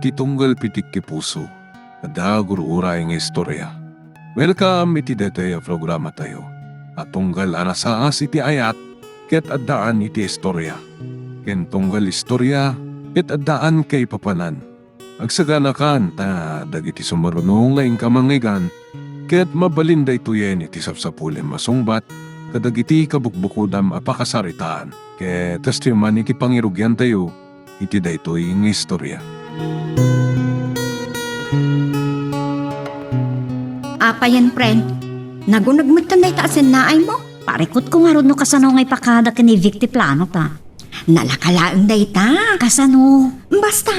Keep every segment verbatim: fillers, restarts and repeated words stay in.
ti tunggal pitik ti puso. Adda gur-uray nga istorya. Welcome iti daytoy a programatayo a tunggal a nasaas iti ayat ket addaan iti istorya, ken tunggal istorya ket addaan kaipapanan. Agsaganakan ta dagiti sumaruno nga inka mangngeggan ket mabalin daytoyen iti sapsapulem a sungbat kadagiti kabukbukodam a pakasaritaan. Ket kastoy man iti pangirugiantayo iti daytoy nga istorya. Apayen, friend? Naguneg metten dayta a sennaaymo? Parikutko ngarud no kasano nga ipakada ken ni Vic ti planota. Nalaka laeng dayta. Kasano? Basta,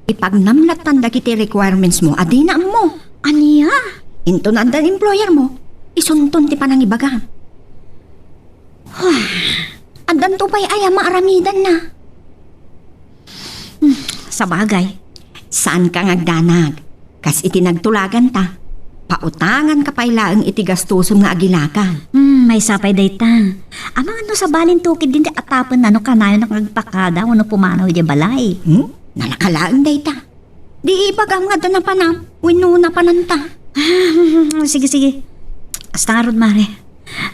ipagnam lattan dagiti requirements mo a dina ammo. Ania? Inton adda employer mo, isunton ti panangibagam. Addanto pay aya maaramidanna. Hmm, sabagay, saanka nga agdanag. Kas iti nagtulaganta, pautanganka pay laeng iti gastusom nga agilakal. Hmm, maysa pay dayta. Amangan no sabali tukid din ti atapenna no kanayon nga agpakada wenno pumanaw idiay balay. Hmm? Nalaka laeng dayta. Di ibagam nga adda napanam wenno napananta. Ah, sige, sige. Kasta ngarud, Mare.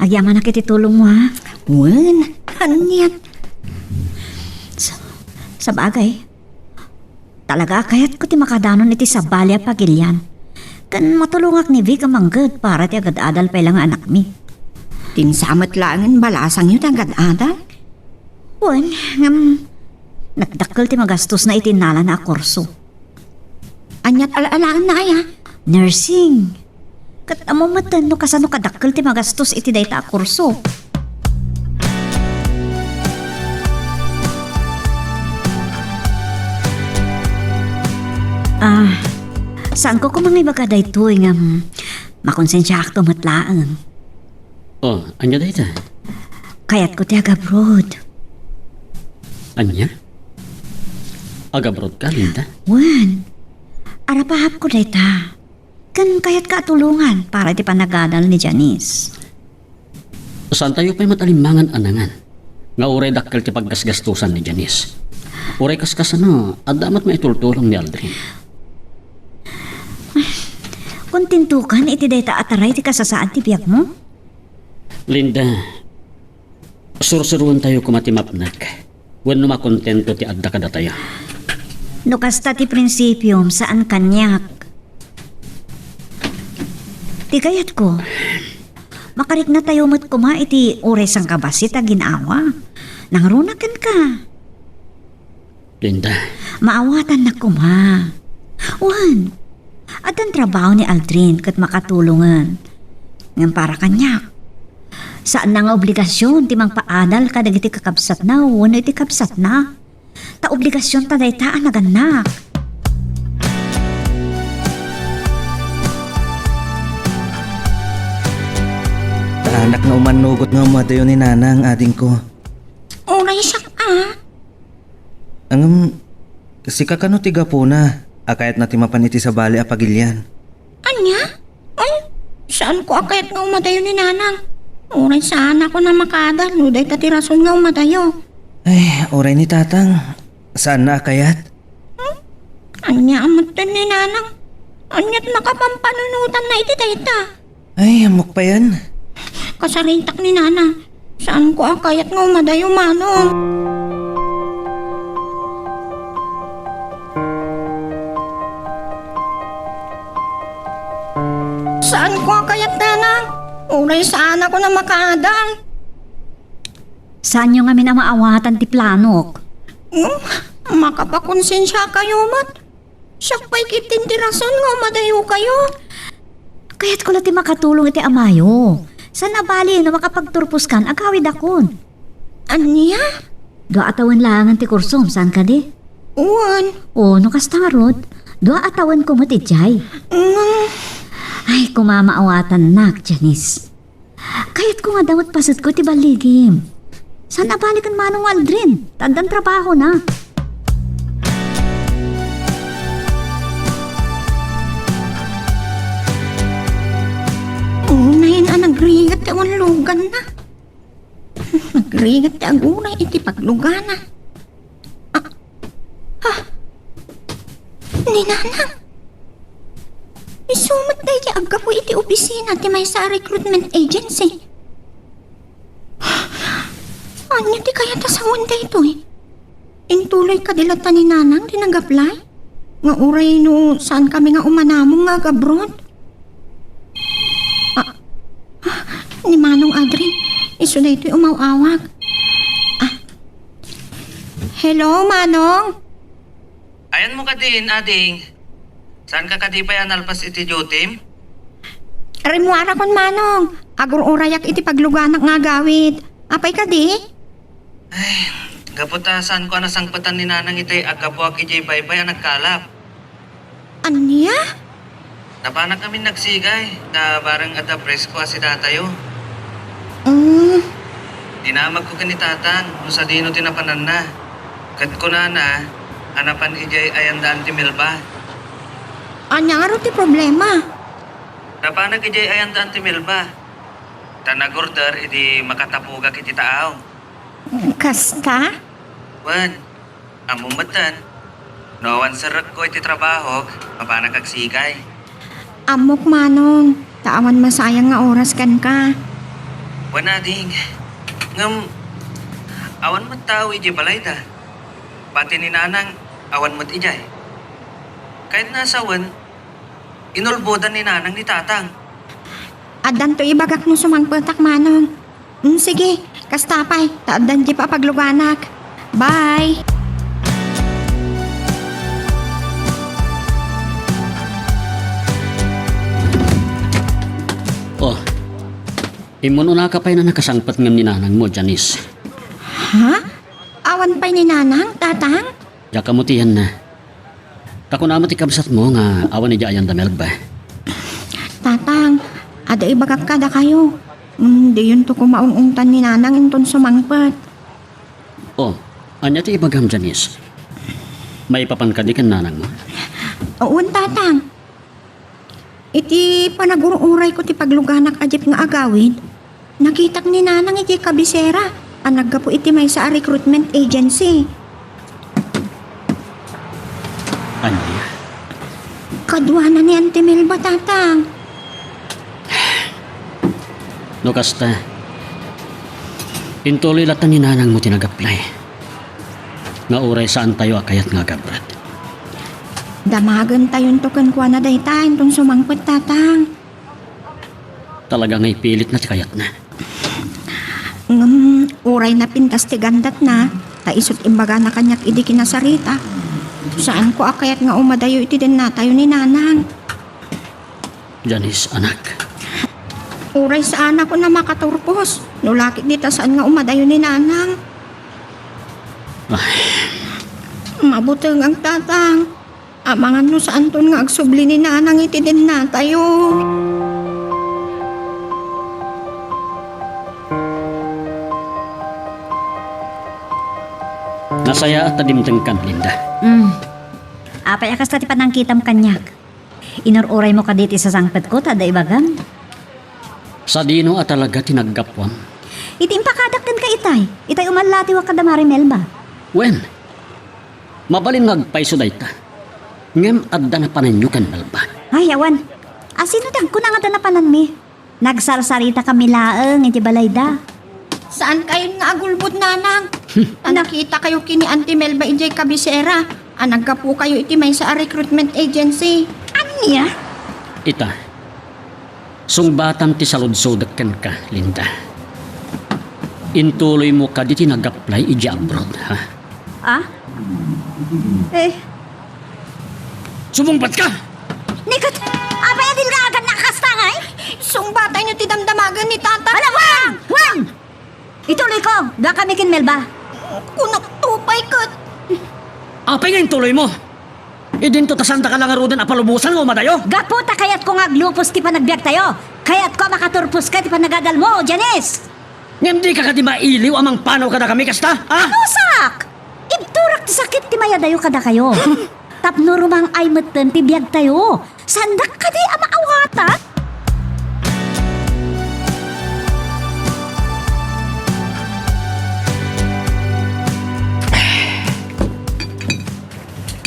Agyamanak iti tulongmo, ha? Wen, aniat. Sa-, sabagay, talaga a kayatko ti makadanon iti sabali a pagilian. Ken matulongak ni Vic a mangged para ti agad-adal pay la nga anakmi. Tinsa met laengen balasangyo ti agad-adal? Wen, ngem, nagdakkel ti magastosna iti innalana a kurso. Aniat ala-alaenna aya? Nursing. Ket ammom metten no kasano kadakkel ti magastos iti dayta a kurso. Ah, saanko koma nga ibaga daytoy ngem makonsensiaakto met laeng. Oh, ania dayta? Kayatko ti agabroad. Ania? Agabroadka, Linda? Wen. Arapahapko dayta. Ken kayatka a tulongan para iti panagadal ni Janice. Saantayo pay met alimmangan a nangan nga uray dakkel ti paggasgastosan ni Janice. Uray kaskasano, adda met maitultulong ni Aldrin. Kontentokan iti dayta a taray ti kasasaan ti biagmo? Linda, sursuroentayo koma ti mapnek wenno makontento ti adda kadatayo. No kasta ti prinsipiom, saan kaniak. Ti kayatko, makariknatayo met koma iti uray sangkabassit a gin-awa. Nangruna kenka. Linda. Maawatannak koma. Wen, addan trabaho ni Aldrin ket makatulongen. Ngem para kaniak, saanna nga obligasion ti mangpaadal kadagiti kakabsatna wenno iti kabsatna. Ta obligasionta dayta a nagannak. Saanak nga umannugot nga umadayo ni Nanang, adingko. Uray siak a. Ngem, sika kano ti gapuna a kayatna ti mapan iti sabali a pagilian? Ania? Ay, saanko a kayat nga umadayo ni Nanang. Uray saanakon a makaadal no dayta ti rason nga umadayo. Ay, uray ni Tatang, saanna a kayat? Hmm? Ania a metten ni Nanang? Aniat makapampanunotanna iti dayta? Ay, ammok payen. Kasaritak ni Nana. Saanko a kayat nga umadayo, Manong. Saanko a kayat, Nanang. Uray saanakon a makaadal. Saanyo ngamin a maawatan ti planok. Hmm? Makapakonsensiakayo met. Siak pay ketdin ti rason nga umadayokayo. Kayatko la ti makatulong iti amayo. Saan a bali no makapagturposkan, agawidakon. Ania? Dua a tawen laengen ti kursom, saan kadi? Wen. O, no kasta ngarud, dua a tawenko met idiay. Mm. Ay, koma maawatannak, Janice. Kayatko nga adda met pasetko iti balligim. Saan a bali ken Manong Aldrin, ta addan trabahona. Unayen a nagrigat ti awan luganna. Nagrigat ti agunay iti paglugana. Ah, ah. Ni Nanang. Isu met daydi aggapu iti opisina ti maysa a recruitment agency. Ania ti kayat a sawen daytoy? Intuloy kadi latta ni Nanang ti nag-apply? Nga uray no saankami nga umanamong nga ag-abroad? Ah, ah, ni Manong Adri, isu daytoy umaw-awag. Ah. Hello, Manong? Ayanmo kadin, ading? Saanka kadi pay a nalpas iti dutim? Rimmuarakon, Manong. Agur-urayak iti pagluganak nga agawid. Apay kadi? Ay, gapu ta saanko a nasangpetan ni Nanang itay aggapuak idiay baybay a nagkalap. Ania? Napanak ngamin nagsigay, ta bareng adda presko a sidatayo. Mm. Dinamagko ken ni Tatang no sadino ti napananna. Ket kunana a napan idiay ayanda Auntie Melba. Ania ngarud ti problema? Napanak idiay ayanda Auntie Melba. Ta nag-order idi makatapogak iti taaw. Kasta? Wen, ammom metten, no awan serrekko iti trabahok, mapanak agsigay. Ammok, Manong, ta awan masayang nga oras kenka. Wen, ading. Ngem, awan met tao idiay balayda. Pati ni Nanang, awan met idiay. Kayatna a sawen, inulbodan ni Nanang ni Tatang. Addanto ibagak no sumangpetak, Manong. Mm, sige, kasta pay, ta addan jeep a pagluganak. Bye! Oh, immun-unaka pay a nakasangpet ngem ni Nanangmo, Janice. Ha? Awan pay ni Nanang, Tatang? Diak ammo ti yanna. Ta kunana ti kabsatmo nga awan idiay ayanda Melba. Tatang, adda ibagak kadakayo. Mm, diyonto koma un-ungtan ni Nanang inton sumangpet. Oh, ania ti ibagam, Janice? Maipapan kadi ken Nanangmo? Wen, Tatang. Iti panagur-urayko ti pagluganak a jeep nga agawid, nakitak ni Nanang idiay kabisera a naggapu iti maysa a recruitment agency. Ania? Kaduana ni Auntie Melba, Tatang. No kasta, intuloy latta ni Nanangmo ti nag-apply. Nga uray saantayo a kayat nga agabroad. Damagentayonto kenkuana dayta inton sumangpet, Tatang. Talaga nga ipilitna ti kayatna. Ngem uray napintas ti gandatna, ta isut' imbagana kaniak idi kinasarita, saanko a kayat nga umadayo iti dennatayo ni Nanang. Janice, anak. Uray saanakon a makaturpos, no la ket dita saan nga umadayo ni Nanang. Ay. Mabutengan, Tatang. Amangan no saanton nga agsubli ni Nanang iti dennatayo. Nasayaat ta dimtengkan, Linda. Mm. Apay a kasta ti panangkitam kaniak? Inur-uraymo kadi ti sasangpetko ta adda ibagam? Sadino a talaga ti naggapuam? Iti impakadak kenka itay, itay umallatiwak kada Mari Melba. Wen, mabalin nga agpayso dayta. Ngem adda napananyo ken Melba. Ay, awan. A, sino ti agkuna nga adda napananmi? Nagsarsaritakayo laeng iti balayda. Saankayon nga agulbod, Nanang. Hmm. Ta nakitakayo ken ni Auntie Melba idiay kabisera a naggapukayo iti maysa a recruitment agency. Ania? Ita, sungbatam ti saludsodek kenka, Linda. Intuloymo kadi ti nag-apply idiay abroad, ha? Ah? Eh. Sumungbatka! Ni ket, apay a dilngagannak kasta ngay? Sungbatayno ti damdamagen ni Tata. Ala, wen! Wen! Ituloyko, dakami ken Melba. Kunakto pay ket. Apay nga intuloymo? Idinto ta saandaka la ngaruden a palubosan nga umadayo? Gapu ta kayatko nga aglupos ti panagbiagtayo. Kayatko a makaturposka iti panagadalmo, Janice. Ngem dika kadi mailiw a mangpanaw kadakami kasta, ha? Anusak! Ibturak ti sakit ti mayadayo kadakayo. Tapno rumang-ay metten ti biagtayo. Saandak kadi a maawatan?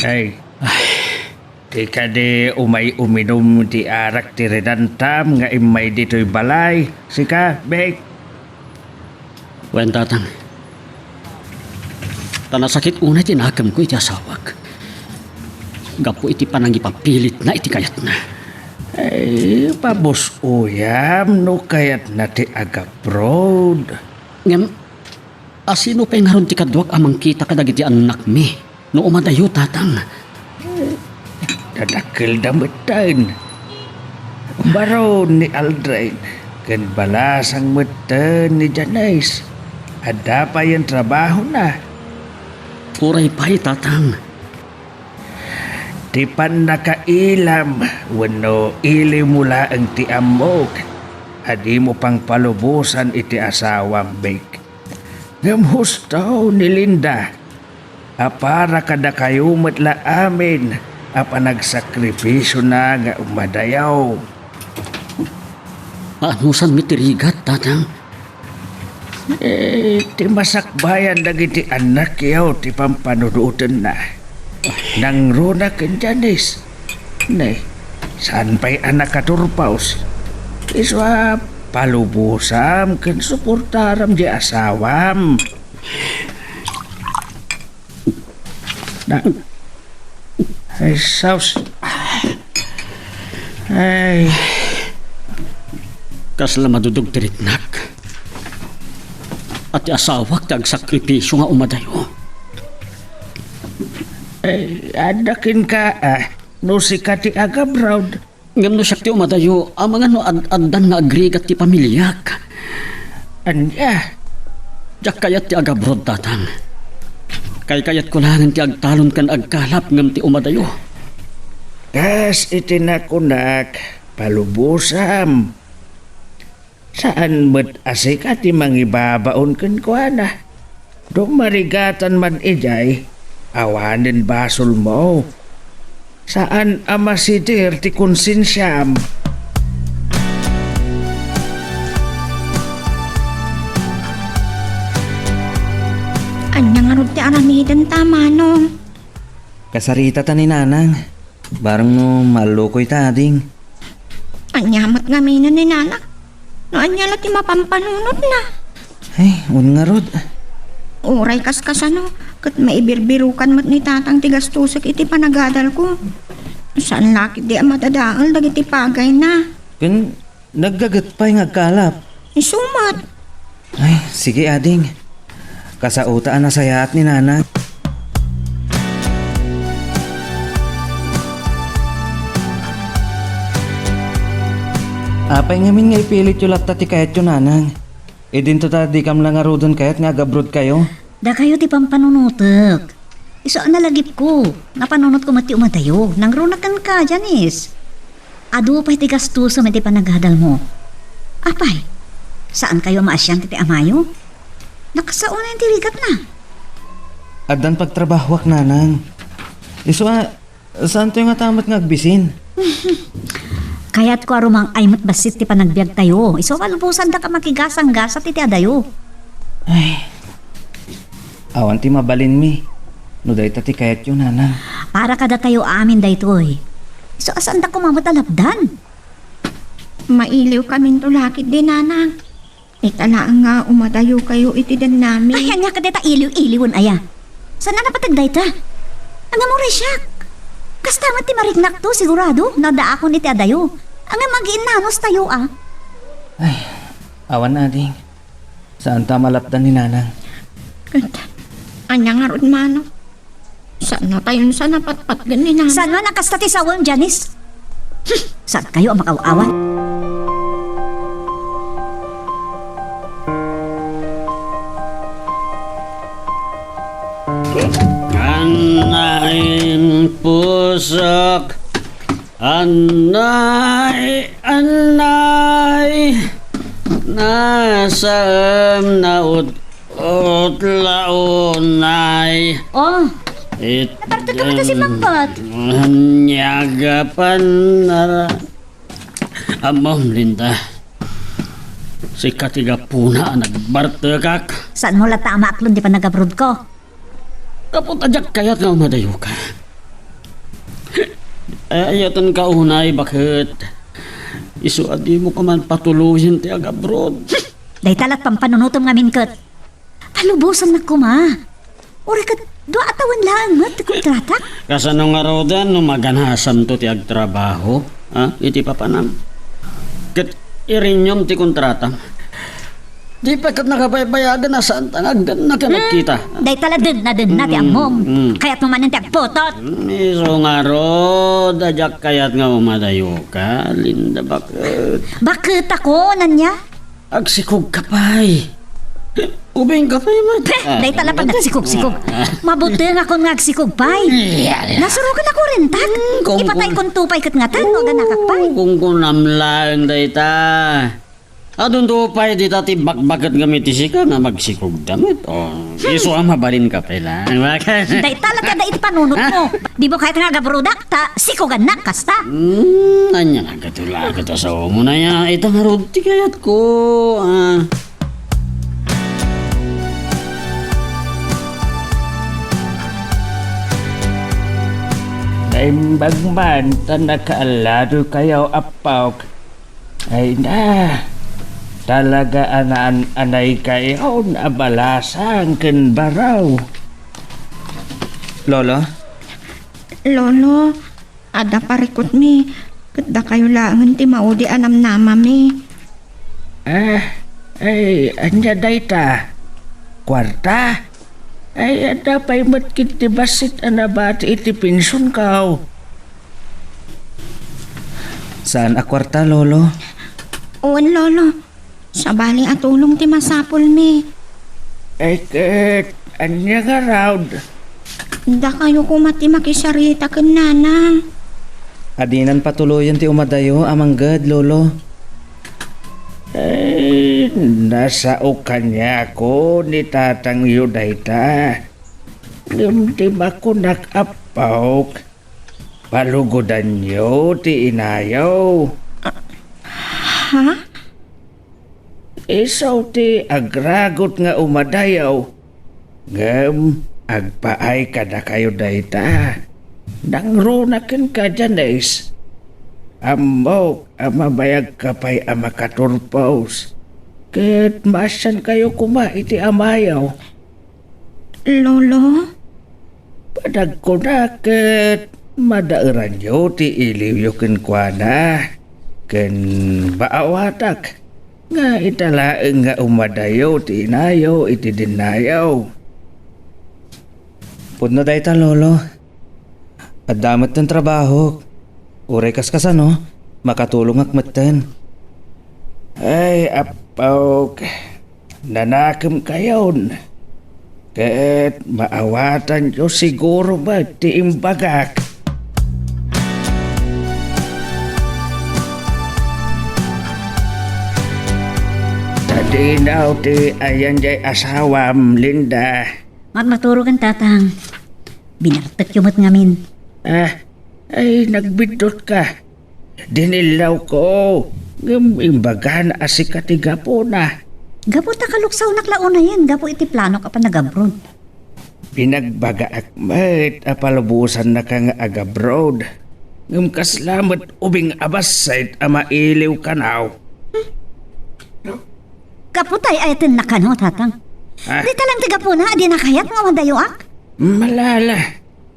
Ay. Ay. Ti kadi umay uminum ti arak ti ridantam nga immay ditoy balay. Sika, Bek? Wen, Tatang. Ta nasakit unay ti nakemko iti asawak gapu iti panangipapilitna iti kayatna. Ay, pabus-oyam no kayatna ti agabroad. Ngem, asino pay ngarud ti kaduak a mangkita kadagiti annakmi no umadayo, Tatang? Dadakkelda metten. Baron ni Aldrin ken balasang metten ni Janice. Adda payen trabahona. Uray pay, Tatang. Ti pannakailam wenno iliwmo laeng ti ammok a dimo pangpalubosan iti asawam, Bek. Ngem husto ni Linda a para kadakayo met la amin a panagsakripisiona nga umadayo. Maanusanmi ti rigat, Tatang? Eh, ti masakbayan dagiti annakyo ti pampanunotenna. Nangruna ken Janice. Ne, saan pay a nakaturpos? Isu a palubosam ken suportaram di asawam. Na, ay, sus. Ay. Kasla madudog ti riknak. A ti asawak ti agsakripisio nga umadayo. Ay, adda kenka, ah, no sika ti agabroad. Ngem no siak ti umadayo, amangan no ad-, addan nga agrigat ti pamiliak. Ania? Diak kayat ti agabroad, Tatang. Kaykayatko laengen ti agtalon ken agkalap ngem ti umadayo. Kas iti nakunak, palubosam. Saan met a sika ti mangibabaon kenkuana. No marigatan man idiay, awanen basolmo. Saan a masider ti konsensiam. Ania ngarud ti aramidenta, Manong? Kasarita ta ni Nanang. Bareng no maallukoy ta, ading. Ania met ngamin ni Nanang? No ania la ti mapampanunotna? Ay, un ngarud. Uray kaskasano, ket maibirbirukan met ni Tatang ti gastusek iti panagadalko. Saan la ketdi a madadael dagiti pagayna. Ken naggaget pay nga agkalap. Isu met. Ay, sige, ading. Kasauta a nasayaat ni Nanang. Apay ngamin nga ipilityo latta ti kayatyo, Nanang? Idinto ta dikam la ngaruden kayat nga agabroadkayo? Dakayo ti pampanunotek. Isu a nalagipko. Napanunotko met ti umadayo. Nangruna kenka, Janice. Adu pay ti gastusem iti panagadalmo. Apay, saankayo a maasian ti amayo? Nakasaonen ti rigatna. Addan pagtrabahoak, Nanang. Isu a, saantoy ngata met nga agbisin? Kayatko a rumang-ay met bassit ti panagbiagtayo. Isu a palubosandak a makigasanggasat iti adayo. Ay, awan ti mabalinmi no dayta ti kayatyo, Nanang. Para kadatayo amin daytoy. Isu a saandak koma met a lapdan. Mailiwkaminto la ketdi, Nanang. Ita laeng nga umadayokayo iti dennami. Ay, ania kadi ta iliw-iliwen aya? Saan a napateg dayta? Ngem uray siak. Kasta met ti mariknakto, sigurado, no addaakon iti adayo. Ngem agiinnanustayo a. Ay, awan, ading. Saanta a malapdan ni Nanang. Ket, ania ngarud, Manong? Saan a tayon sa napatpatgen ni Nanang? Saan a kasta ti sawem, Janice? Hmm, saankayo a makaw-awat? Anay, pusok. Anay, anay, nasam na ut-, utlaunay. Oh, it-, napartek ka ta si Pangpet. Nyaga panara. Ammom, Linda. Sika ti gapuna a nagbartekak. Saanmo latta a maaklon ti panagabrodko? Gapu ta diak kayat nga umadayoka. Eh, ayatenka unay, baket. Isu a dimo ka man patuloyen ti agabroad. Dayta lat pampanunotem ngamin ket. Palubosannak koma. Uray ket dua a tawen laeng met ti kontratak. Kasano ngaruden no maganasamto ti agtrabaho, ha? Iti papanam. Ket irinyom ti kontratam. Di pay ket nakabaybayagan a saanta nga agdenna ken agkita. Dayta la denna, denna ti ammom. Mm. Kayatmo manen ti agputot. Mm, isu ngarud, a diak kayat nga umadayoka, Linda, baket. Baketakon, ania? Agsikogka pay. Ubingka pay met. Peh, dayta la pay agsikog-sikog. Mabutengakon nga agsikog pay. Nasuroken a kurentak. Ipataykonto pay ket ngaten no aganakak pay. Kunkunam laeng dayta. Adunto pay dita ti bakbaket ngem iti sika nga magsikogda met. Oh, isu a mabalinka pay laeng. Dayta la ti adda iti panunotmo. Dimo kayat nga agabrodak ta sikogannak kasta. Hmm, ania nga ket wala ket asawamo na ya. Ita ngarud ti kayatko, ah. Naimbag man ta nakaallado kayo, Apok. Ay na, talaga a naan-anay kayon a balasang ken baraw. Lolo? Lolo, adda parikutmi, ket dakayo laengen ti maudi a namnamami. Ah, ay, ania dayta? Kuarta? Ay, adda pay met ket ti bassit a nabati iti pensionko. Saan a kuarta, Lolo? Wen, Lolo. Sabali a tulong ti masapulmi. Ay, ket ania ngarud? Dakayo koma ti makisarita ken Nanang. Adinan patuloyen ti umadayo a mangged, Lolo. Ay, nasao kaniako ni tatangyo dayta. Ngem ti makunak, Apok, palugodanyo ti inayo. Ha? Isu ti agragut nga umadayo, ngem agpaay kadakayo dayta. Nangruna kenka, Janice. Ammok a mabayagka pay a makaturpos, ket maasiankayo koma iti amayo. Lolo? Panagkunak ket madaeranyo ti iliwyo kenkuana, ken maawatak nga ita laeng nga umadayo ti inayo iti dennayo. Pudno dayta, Lolo. Adda metten trabahok. Uray kaskasano, makatulongak metten. Ay, Apok. Nanakemkayon, ket maawatanyo siguro met ti imbagak. Nadinaw ti ayan jay asawam, Linda. Magmaturo ken tatang. Binartekyo met ngamin. Ah, ay, nagbiddutka. Dinillawko, ngem imbagana a sika ti gapuna. Gapu ta kaluksawnak la unayen gapu iti planok a panagabroad. Binagbagaak met a palubosannaka nga agabroad, ngem kasla met ubing a bassit a mailiw kano. Gapu ta ay-ayatennak kano, tatang. Ah. Dita lang ti gapuna a dina kayat nga umadayoak? Malala,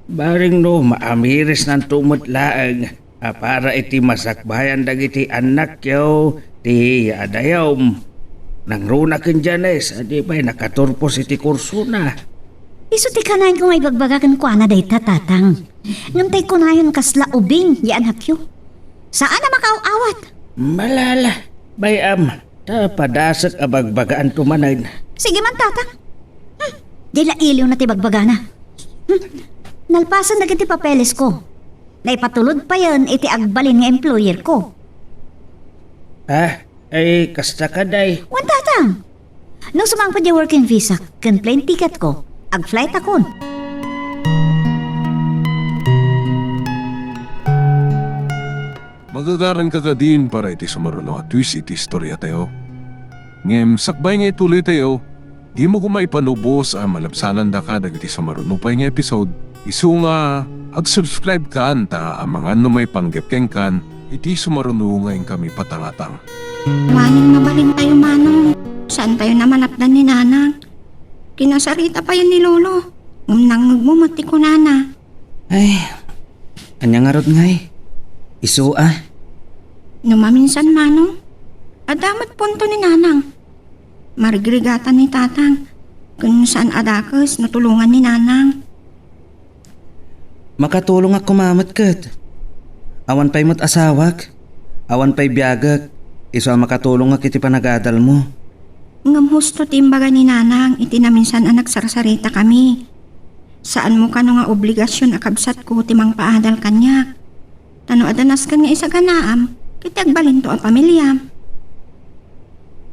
bareng no maamirisnanto met laeng a para iti masakbayan dagiti annakyo ti yaadayom. Nangruna ken Janice a di pay nakaturpos iti kursona. Isu ti kanayon nga ibagbaga kenkuana dayta, tatang. Ngem tay kunayon kasla ubing ya annakyo. Saan a makaaw-awat. Malala, bay-am, ta padasek a bagbagaanto manen. Sige man, tatang. Hmm, di la iliw na ti bagbagana. Hmm, nalpasen dagiti papelesko. Naipatulod payen iti agbalin nga employerko. Ah, ay, kasta kadi. Wen, tatang. No sumangpet ti working visa ken plane ticketko, ag-flightakon. Magagaranka kadin para iti sumaruno a twist iti istoriatayo. Ngem sakbay nga ituloytayo, Dimo koma ipanubos a malabsanandaka dagiti sumaruno pay nga episode, isu nga ag-subscribe kan ta amangan no maipanggep kenkan iti sumaruno nga inkami patangatang. Awanen mabalintayo, Manong. Saantayo a malapdan ni Nanang. Kinasarita payen ni Lolo. Ngem nangngegmo met ti kunana. Ay, ania ngarud ngay? Isu a? No maminsan, Manong, adda met punto ni Nanang. Marigrigatan ni Tatang, ken saan a dakes no tulongan ni Nanang. Makatulongak koma met ket. Awan pay met asawak, awan pay biagek, isu a makatulongak iti panagadalmo. Ngem husto ti imbaga ni Nanang iti naminsan a nagsarsaritakami. Saanmo kano nga obligasion a kabsatko ti mangpaadal kaniak. Ta no adda nasken nga isaganaam, ket agbalinto a pamiliam.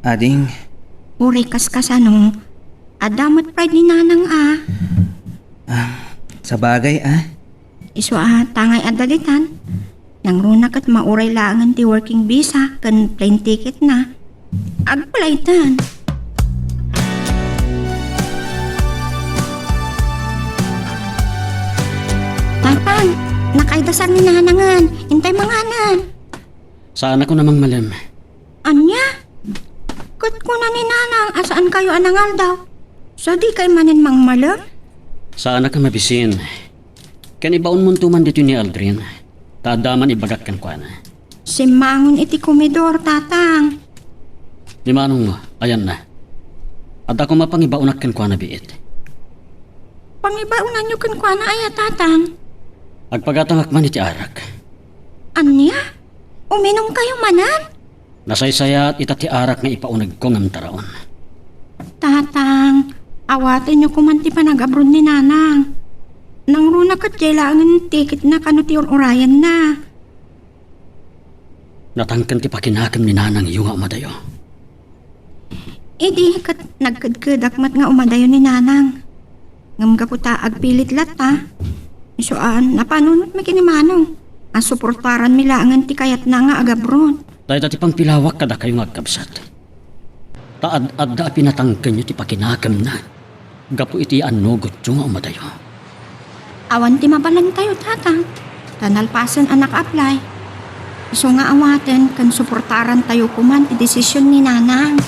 Ading. Uray kaskasano, adda met pride ni Nanang a. Ah, sabagay a. Isu a tangay adda ditan. Nangruna ket mauray laengen ti working visa ken plane ticket na. Agplayten. Tatang, nakaidasar ni Nanangen. Intay manganen. Saanak a mangmalem. Ania? Ket kuna ni Nanang a saankayo a nangaldaw. Sadikay manen mangmalem? Saanak a mabisin. Ken ibaonmonto man ditoy ni Aldrin, ta adda man ibagak kenkuana. Simmangon iti komedor, Tatang. Ni manongmo, ayanna. Adda koma pangibaonak kenkuana biit. Pangibaonanyo kenkuana aya, Tatang? Agpagatangak man iti arak. Ania? Uminumkayo manen? Nasaysayaat ita ti arak nga ipaunegko ngem taraon. Tatang, awatenyo koman ti panagabroad ni Nanang. Nangruna ket diay laengen tiketna kano ti ur-urayenna. Natangken ti pakinakem ni Nanangyo nga umadayo. Idi ket nagkedkedak met nga umadayo ni Nanang. Ngem gapu ta agpilit latta, isu a napanunotmi ken ni Manong a suportaranmi laengen ti kayatna nga agabroad. Dayta ti pangpilawak kadakayo nga agkabsat. Ta ad-adda a pinatangkenyo ti pakinakemna gapu iti annogotyo nga umadayo. Awan ti mabalintayo, Tatang, ta nalpasen a naka-apply. Isu nga awaten ken suportarantayo koman ti desisyon ni Nanang.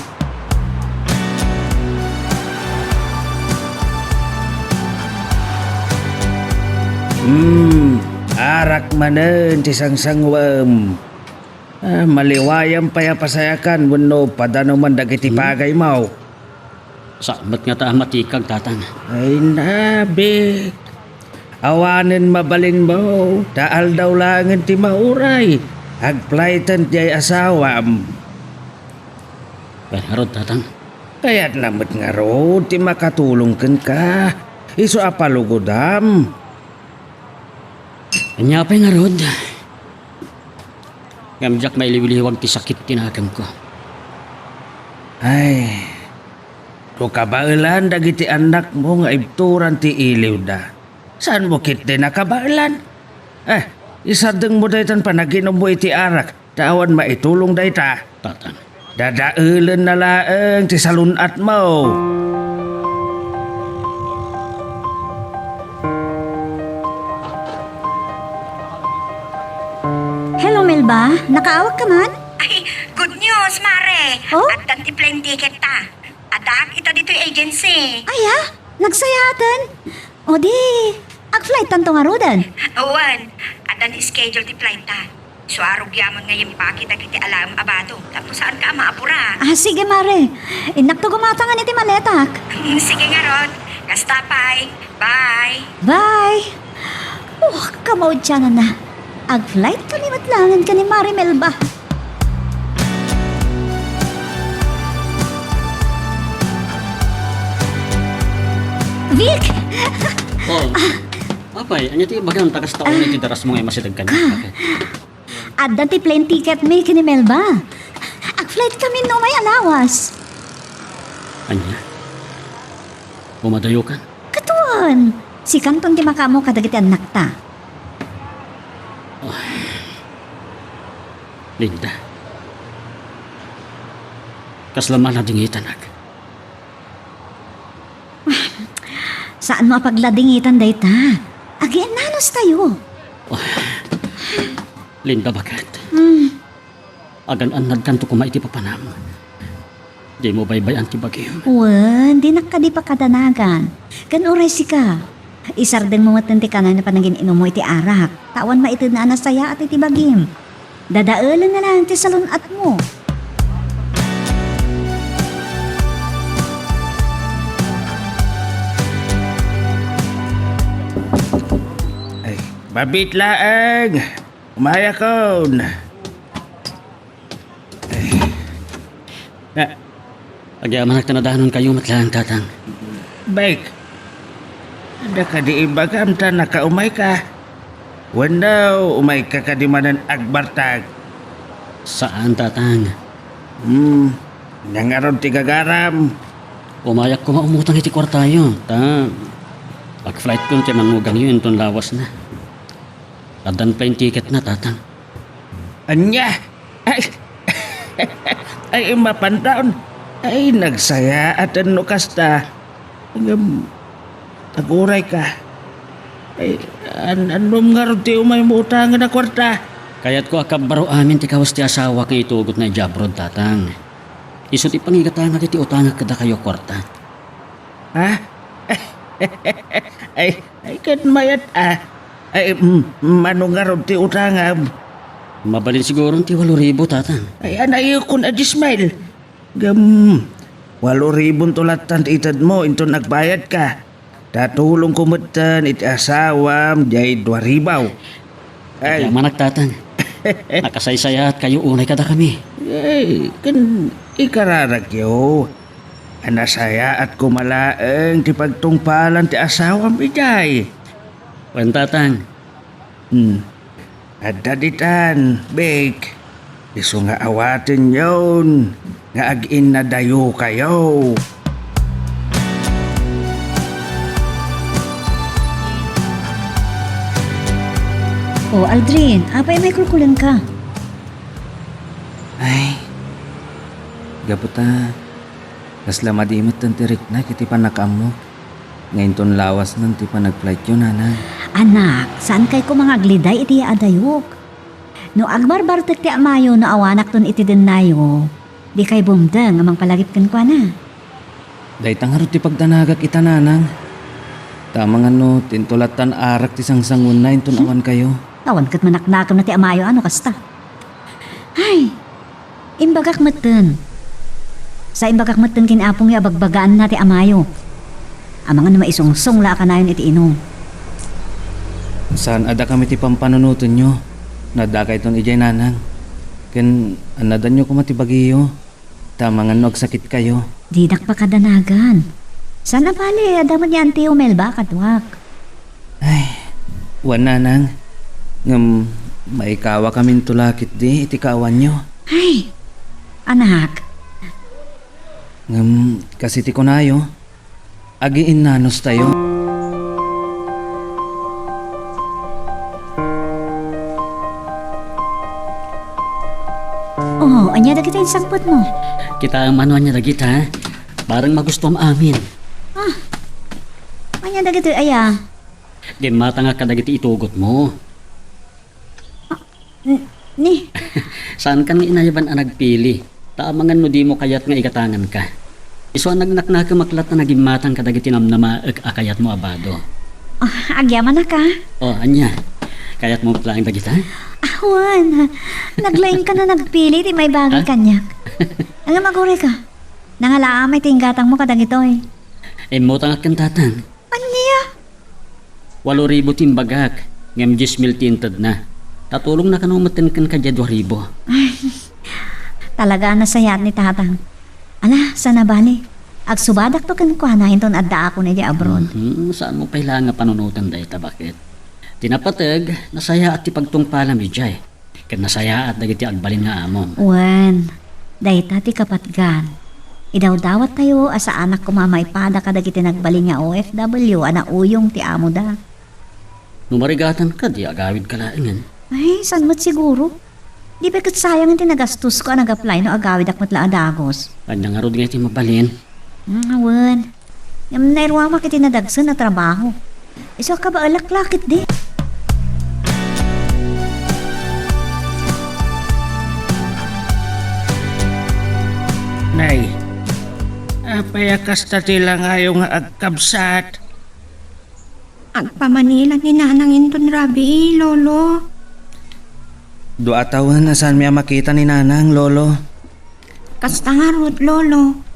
Hmm, arak manen ti sangsanguem. Ah, maliwayam pay a pasayakan wenno padanoman dagiti Hmm? pagaymo. Saan met ngata a matikag, Tatang? Ay, nabit. Awanen mabalinmo, ta aldaw laengen ti mauray. Agplayten diay asawam. Wen ngarud, Tatang? Kayatna met ngarud ti makatulong kenka. Isu a palugodam. Ania pay ngarud? Ngem diak mailiwliwag ti sakit ti nakemko. Ay, no kabaelan dagiti annakmo nga ibturan ti iliwda, saanmo ketdi a kabaelan? Eh, isardengmo daytan panaginummo iti arak, ta awan maitulong dayta. Tatang. Dadaelenna laeng ti salun-atmo. Hello, Melba. Nakaawagka man? Ay, good news, Mare. Oh? Addan ti plane ticket ta. Addaak ita ditoy agency. Aya, nagsayaaten. O di, ag-flight tanto ngaruden? Wen, addan schedule ti flight ta. Isu a rugiamon nga imbaki dagiti alaem a bado tapno saanka a maapura. Ah, sige, Mare. Innakto gumatangan iti maletak. Sige ngarud. Kasta pay. Bye. Bye. Oh, kamaudiananna. Ag-flight kami met laengen ken ni Mare Melba. Vic! Oh. Apay, ania ti ibagam ta kasta unay ti darasmo nga immasideg kami? Ah. Okay. Addan ti plane ticket mi ken ni Melba. Ag-flight kami no may alawas. Ania? Umadayokan? Katuan! Sikanton ti makaammo kadagiti annakta. Ay. Linda. Kasla man a dingitanak. Saanmo a pagladingitan dayta. Agiinnanos tayo. Linda, baket. Hmm. Agan-annadkanto koma iti papanam. Dimo baybay-an ti bagim. Wen, dinak kadi pakadanagan. Ken uray sika, isardengmo met ti kanay a panagin-inummo iti arak. Ta awan maitedna a nasayaat iti bagim. Dadaelen na laeng ti salun-atmo. Ay, mabit laeng. Umayakon. Ah. Agyamanak ta nadanonkayo met laeng, Tatang. Bek, adda kadi ibagam ta nakaumayka? Wenno umayka kadi manen agbartag? Saan, Tatang. Hmm, ania ngarud ti gagaram? Umayak koma umutang iti kuartayo, ta pag-flightkon ti mangugangyo inton lawasna. Addan plane ticketna, Tatang. Ania? Ay, ay, mapantaon. Ay, nagsayaat no kasta. Ngem, aguray ka. Ay, an-, annom ngarud ti umaymo utangen a kuarta? Kayatko a kabbaro amin ti kawes ti asawak nga itugotna idiay abroad, Tatang. Isu ti pangigatangak iti utangak kadakayo a kuarta. Ha? Ay, ay, ket mayat, ah. Ay, mm, mano ngarud ti utangam? Mabalin siguron ti walo ribu, Tatang. Ay, anayukon a dies mile. Ngem, walo ribunto lattan ti itedmo inton agbayadka. Ta tulongko metten iti asawam diay dua ribu. Ay. Agyamanak, Tatang. Nakasaysayaatkayo unay kadakami. Ay, ken ikararakyo a nasayaat koma laeng ti pagtungpalan ti asawam idiay. Wen, Tatang. Hmm. Adda ditan, Bek. Isu nga awatenyon nga ag-innadayokayo. O, Aldrin, apay a maikulkulenka? Ay, gapu ta kasla madi metten ti riknak iti pannakaammok nga inton lawasnan ti panagflightyo, Nanang. Anak, saankay koma nga agliday iti yaadayok. No agbarbartek ti amayo no awanakton iti dennayo, dikay bumteng a mangpalagip kenkuana. Dayta ngarud ti pagdanagak ita, Nanang. Ta amangan no tinto lattan arak ti sangsanguenna inton awankayo. Awan ket manaknakemna ti amayo a no kasta. Ay, imbagak metten. Sa imbagak metten ken apongyo a bagbagaanna ti amayo. Amangan no maisungsong la a kanayon iti inum. Saan a dakami ti pampanunotenyo no addakayton idiay, Nanang. Ken annadanyo koma ti bagiyo. Ta amangan no agsakitkayo. Dinak pakadanagan. Saan a bale, adda met ni Auntie Melba a kaduak. Ay, wen, Nanang. Ngem maikawakaminto la ketdi iti kaawanyo. Ay, anak. Ngem kas iti kunayo, agiinnanos tayo. Oh, ania dagiti insangpetmo? Kitaem no ania dagita, ha? Bareng magustuam amin. Ah, ania dagiti aya? Gimmatangak kadagiti itugotmo. Ah, n-, ni? Saankan nga inayaban a nagpili, ta amangan no dimo kayat nga igatanganka. Isu a nagnaknakemak latta a nagimmatang kadagiti namnamaek a kayatmo a bado. Ah, agyamanak, ah. Oh, ania? Kayatmo met laeng dagita? Awan. Naglaingkan a nagpili ti maibagi kaniak. Ngem aguray ka. Nangalaam ti inggatangmo kadagitoy. Immutangak ken Tatang. Ania? Walo ribu ti imbagak, ngem dies mil ti intedna. Ta tulongna kano metten kenka diay dua ribu. Ay, talaga a nasayaat ni Tatang. Ala, saan a bale. Agsubadakto kenkuana inton addaakon idiay abroad. Mhm, saanmo pay laeng a panunoten dayta, baket? Ti napateg, nasayaat ti pagtungpalam idiay. Ket nasayaat dagiti agbalin nga amom. Wen, dayta ti kapatgan. Idawdawattayo a saanak koma a maipada kadagiti nagbalin nga O F W a nauyong ti amoda. No marigatanka, di agawidka laengen. Ay, saan met siguro? Di pay ket sayangen ti nagastosko a nag-apply no agawidak met la a dagus. Ania ngarud nga iti mabalin? Mm, wen. Ngem nairuamak iti nadagsen a trabaho. Isu a kabaelak la ketdi. Nay, apay a kasta ti langayo nga agkabsat? Agpamanilan ni Nanang inton rabii, Lolo. Dua a tawen a saanmi a makita ni Nanang, Lolo. Kasta ngarud, Lolo.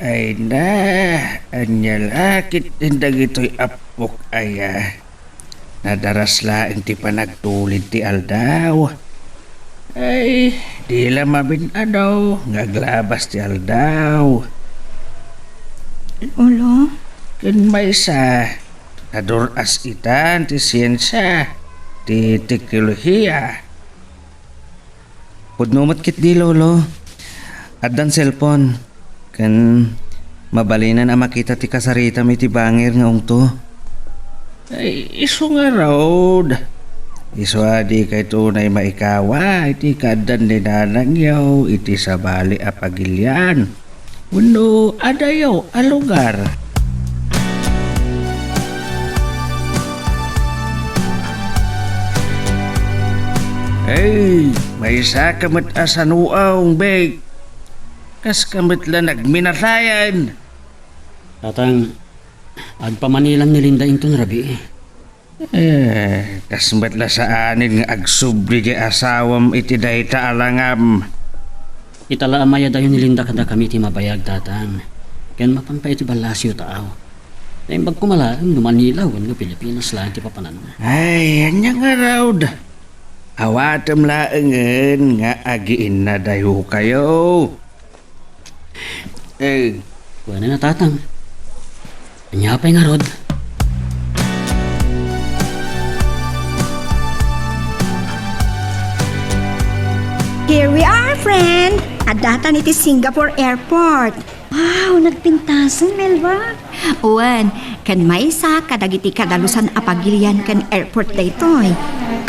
Ay na, ania la ketdin dagitoy appok aya? Nadaras laeng ti panagtulid ti aldaw. Ay, di la mamin-adu nga aglabas ti aldaw. Lolo? Ken maysa, nadur-as itan ti siensia, ti teknolohiya. Pudno met ketdi, Lolo. Addan cellphone. Ken mabalinen a makita ti kasaritam iti bangir nga ungto. Ay, isu ngarud. Isu a dikayto unay maikawa iti kaaddan ni nanangyo iti sabali a pagilian wenno adayo a lugar. Ay, maysa ka met a sanuaw, Bek. Kaska met la nagminasayan. Tatang, agpamanilan ni Linda inton rabii. Eh, kas met la saanen nga agsubli ti asawam iti dayta a langam. Ita la a mayadayo ni Linda kadakami ti mabayag, Tatang. Ken mapan pay iti ballasiyo, taaw. Naimbag koma laeng no Manila wenno Pilipinas laeng ti papananna. Ay, ania ngarud? Awatem laengen nga agiinnadayokayo. Eh. Wen a, Tatang. Ania pay ngarud? Here we are, friend! Addatan iti Singapore Airport. Wow, nagpintasen, Melba. Wen, ken maysa kadagiti kadalusan a pagilian ken airport daytoy.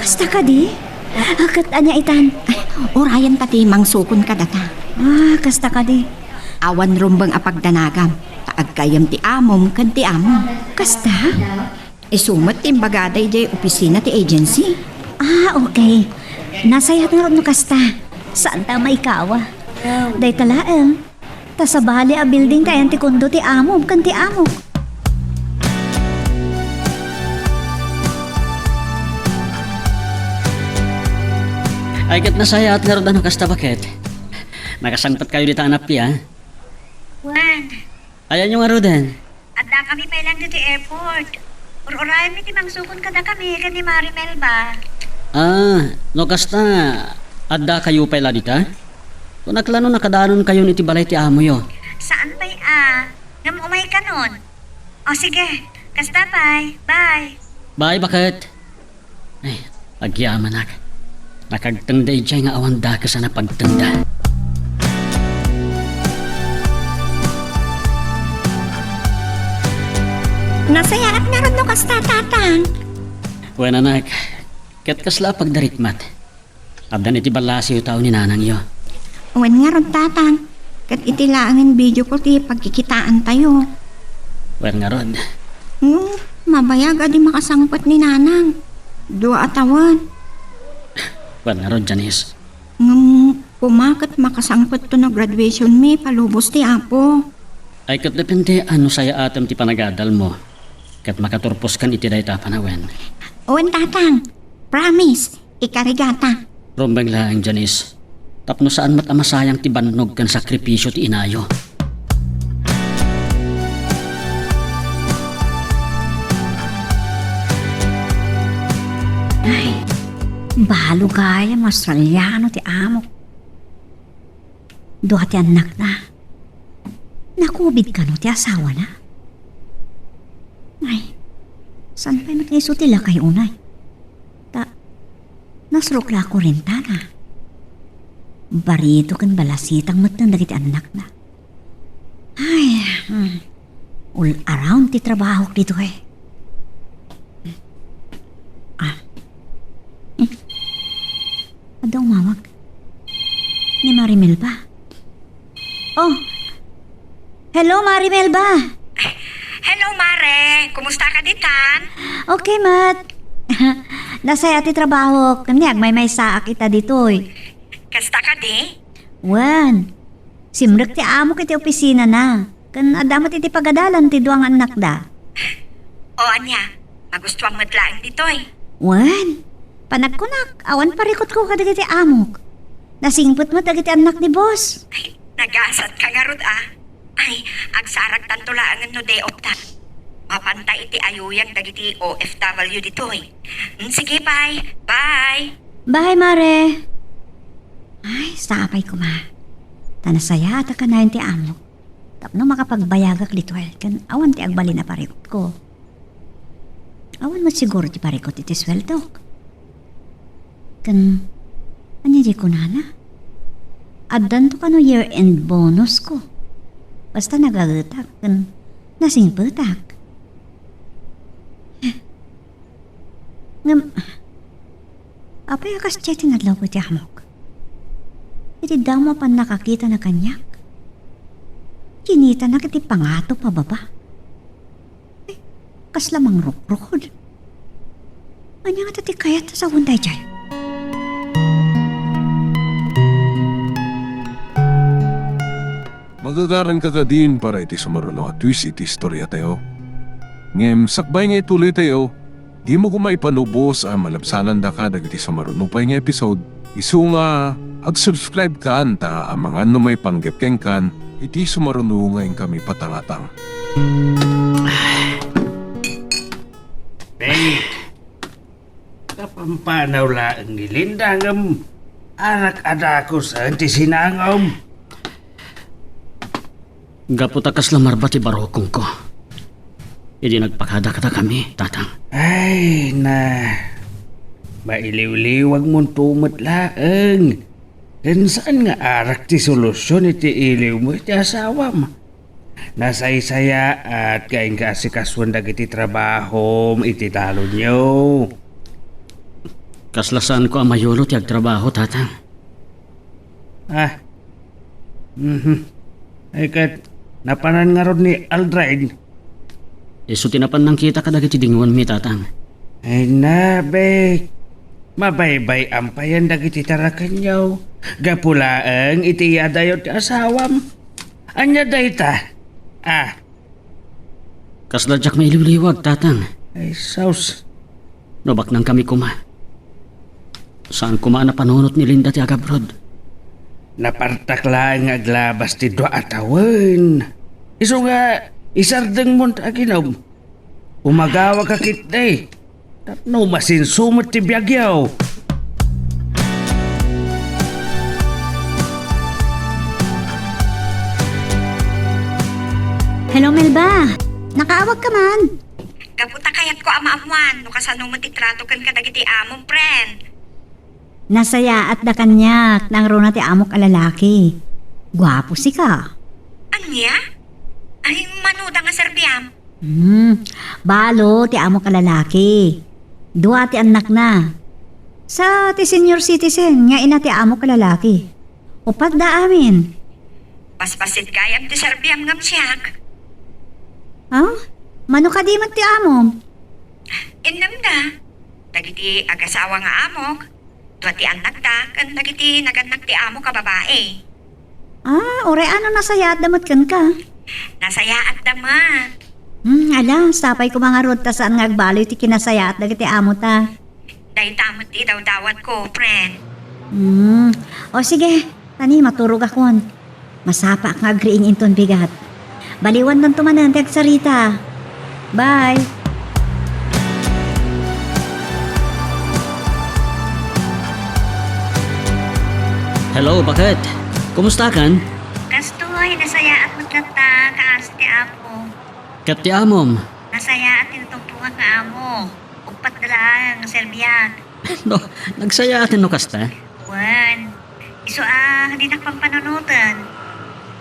Kasta kadi? Ah, ket ania itan? Ay, urayen ta ti mangsukon kadata. Ah, kasta kadi? Awan rumbeng a pagdanagam, ta aggayyem ti amom ken ti amok. Kasta? Isu met ti imbagada idiay opisina ti agency. Ah, okay. Nasayaat ngarud no kasta. Saanta a maikawa. Dayta laeng. Ta sabali a building ti ayan ti kondo ti amom ken ti amok. Ay, ket nasayaat ngarud a no kasta, baket. Nakasangpetkayo dita a nappi, a? Wen. Ayanyo ngaruden? Addakami pay laeng ditoy airport. Ur-urayenmi ti mangsukon kadakami ken ni Mari Melba. Ah, no kasta, addakayo pay la dita? Kunak la no nakadanonkayon iti balay ti amoyo. Saan pay a, ngem umaykanon. O sige, kasta pay. Bye. Bye, baket. Ay, agyamanak. Nakagtengda idiay nga awan dakes a napagtengda. Nasayaat ngarud no kasta, Tatang. Wen, anak, ket kasla a pagdarikmat? Addan iti ballasiyo tao ni nanangyo. Wen ngarud, Tatang. Ket iti laengen video call ti pagkikitaantayo. Wen ngarud. Ngem, mabayag a di makasangpet ni Nanang. Dua a tawen. Wen ngarud, Janice. Ngem, koma ket makasangpetto no graduation mi, palubos ti Apo. Ay, ket depende a no sayaatem ti panagadalmo. Ket makaturposkan iti dayta a panawen. Wen, Tatang. Promise. Ikarigata. Rumbeng laeng, Janice. Tapno saan met a masayang ti bannog ken sakripisio ti inayo. Ay, balo gayam Australiano ti amok. Dua ti annakna. Nakubid kano ti asawana? Ay, saan pay met nga isu ti lakay unay? Ta, nasrok la a kurentana. Barito ken balasitang met dagiti annakna. Ay, hmm. All around ti trabahok ditoy. Ah. Hmm. Adda umawag. Ni Mari Melba. Oh. Hello, Mari Melba. Kumusta ka ditan? Okay met. Nasayaat ti trabahok, ket agmaymaysaak ita ditoy. Kasta kadi? Wen. Simrek ti amok iti opisinana, ken adda met iti pagadalan ti dua nga annakda. O ania, magustuam met laeng ditoy. Wen, panagkunak, awan parikutko kadagiti amok. Nasingpet met dagiti annak ni boss. Ay, nagasatka ngarud a. Ay, agsaragtanto laengen no day off ta. Mapanta iti ayuyag dagiti O F W ditoy. Mm, sige, bye. Bye. Bye, Mare. Ay, sapay koma. Ta nasayaat a kanayon ti amok. Tapno makapagbayagak ditoy ken awan ti agbalin a parikutko. Awan met siguro ti parikut iti sueldok. Ken, ania di kunana? Addanto kano year-end bonus ko. Basta nagaetak ken nasingpetak. Ngem, apay a kasdiay ti nadlawko iti amok? Iti damo a pannakakitana kaniak, kinitanak iti pangatop a baba. Ay, kasla mangrukrukod. Ania ngata ti kayat a sawen daydiay? Magagaranka kadin para iti sumaruno a twist iti istoriatayo. Ngem sakbay nga ituloytayo, dimo koma ipanubos a malabsanandaka dagiti sumaruno pay nga episode. Isu nga, ag-subscribe kan ta amangan no maipanggep kenkan iti sumaruno nga inkami patangatang. Bek, kapampanaw laeng ni Linda ngem arak a dakusen ti sinangom. Gapu ta kasla marba ti barukongko idi nagpakada kadakami, Tatang. Ay, na, mailiwliwagmonto met laeng. Ken saan nga arak ti solusyon iti iliwmo iti asawam? Nasaysayaat nga inka asikasuen dagiti trabahom iti talonyo. Kasla saanko a mayulo ti agtrabaho, Tatang. Ah. Mhm. Ay, ket napanan ngarud ni Aldrin? Isu ti napan nangkita kadagiti dinguanmi, Tatang. Ay, na, Bek. Mabaybay-am payen dagiti tarakenyo. Gapu laeng iti iyadayo ti asawam. Ania dayta? Ah. Kasla diak mailiwliwag, Tatang. Ay, sus. No baknangkami koma, saan koma a napanunot ni Linda ti agabroad. Napartak laeng nga aglabas ti dua a tawen. Isu nga, isardengmon ta aginom. Umagawa ka ketdi. Tapno masinso met ti biagyo. Hello, Melba. Nakaawag ka man? Gapu ta kayatko a maammuan no kasano met ti trato ken kadagiti amom, friend. Nasayaatda kaniak, nangruna ti amok a lalaki. Guapo sika. Ania? Ay, manoda nga serbiam? Hmm, balo ti amok a lalaki. Dua ti annakna. Sa ti senior citizen nga ina ti amok a lalaki. Upatda amin. Basbasit gayam ti serbiam ngem siak. Ah? Mano kadi met ti amom? Innem da. Dagiti agasawa nga amok, dua ti annakda, ken dagiti nagannak ti amok a babai. Ah, uray ano nasayaatda met kenka? Nasayaatda met. Hmm, ala, sapay koma ngarud ta saan nga agbaloy ti kinasayaat dagiti amota. Dayta met ti idawdawatko, friend. Hmm. O sige, tani, maturogakon. Masapaak nga agriing inton bigat. Baliwandanto manen ti agsarita. Bye. Hello, baket? Kumustakan? Kastoy, nasayaat met latta, kaasi ti Apo. Ket ti amom? Nasayaat ti natumbongak nga amo. Uppat da laeng nga serbiak. No, nagsayaaten no kasta? Wen, isu a dinak pampanunoten.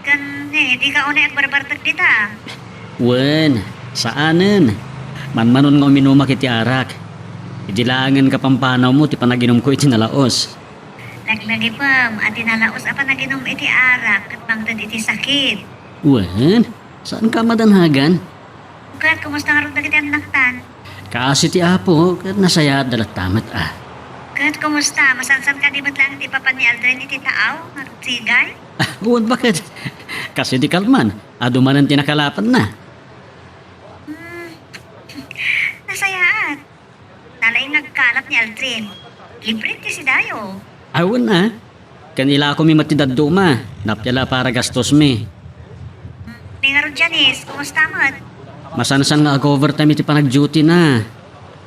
Ken, eh, dika unay agbarbartek dita. Wen, saanen. Manmanon nga uminumak iti arak. Idi laengen kapampanawmo ti panaginumko iti nalaos. Laglagipem a ti nalaos a panaginum iti arak ket mangted iti sakit. Wen, saanka a madanhagan? Ket kumusta ngarud dagiti annaktan? Kaasi ti Apo, ket nasayaatda latta met a. Ket kumusta? Masansan kadi met laeng ti ipapan ni Aldrin iti taaw, ngarud sigay? Ah, wen, baket. Kas idi kalman, adu manen ti nakalapanna. Hmm. Nasayaat. Nalaing nga agkalap ni Aldrin. Libre ti sidayo. Awan a. Ken ilakomi met ti dadduma. Nappiala para gastosmi. Ni ngarud, Janice, kumusta met? Masansan nga ag-overtime iti panagduty na.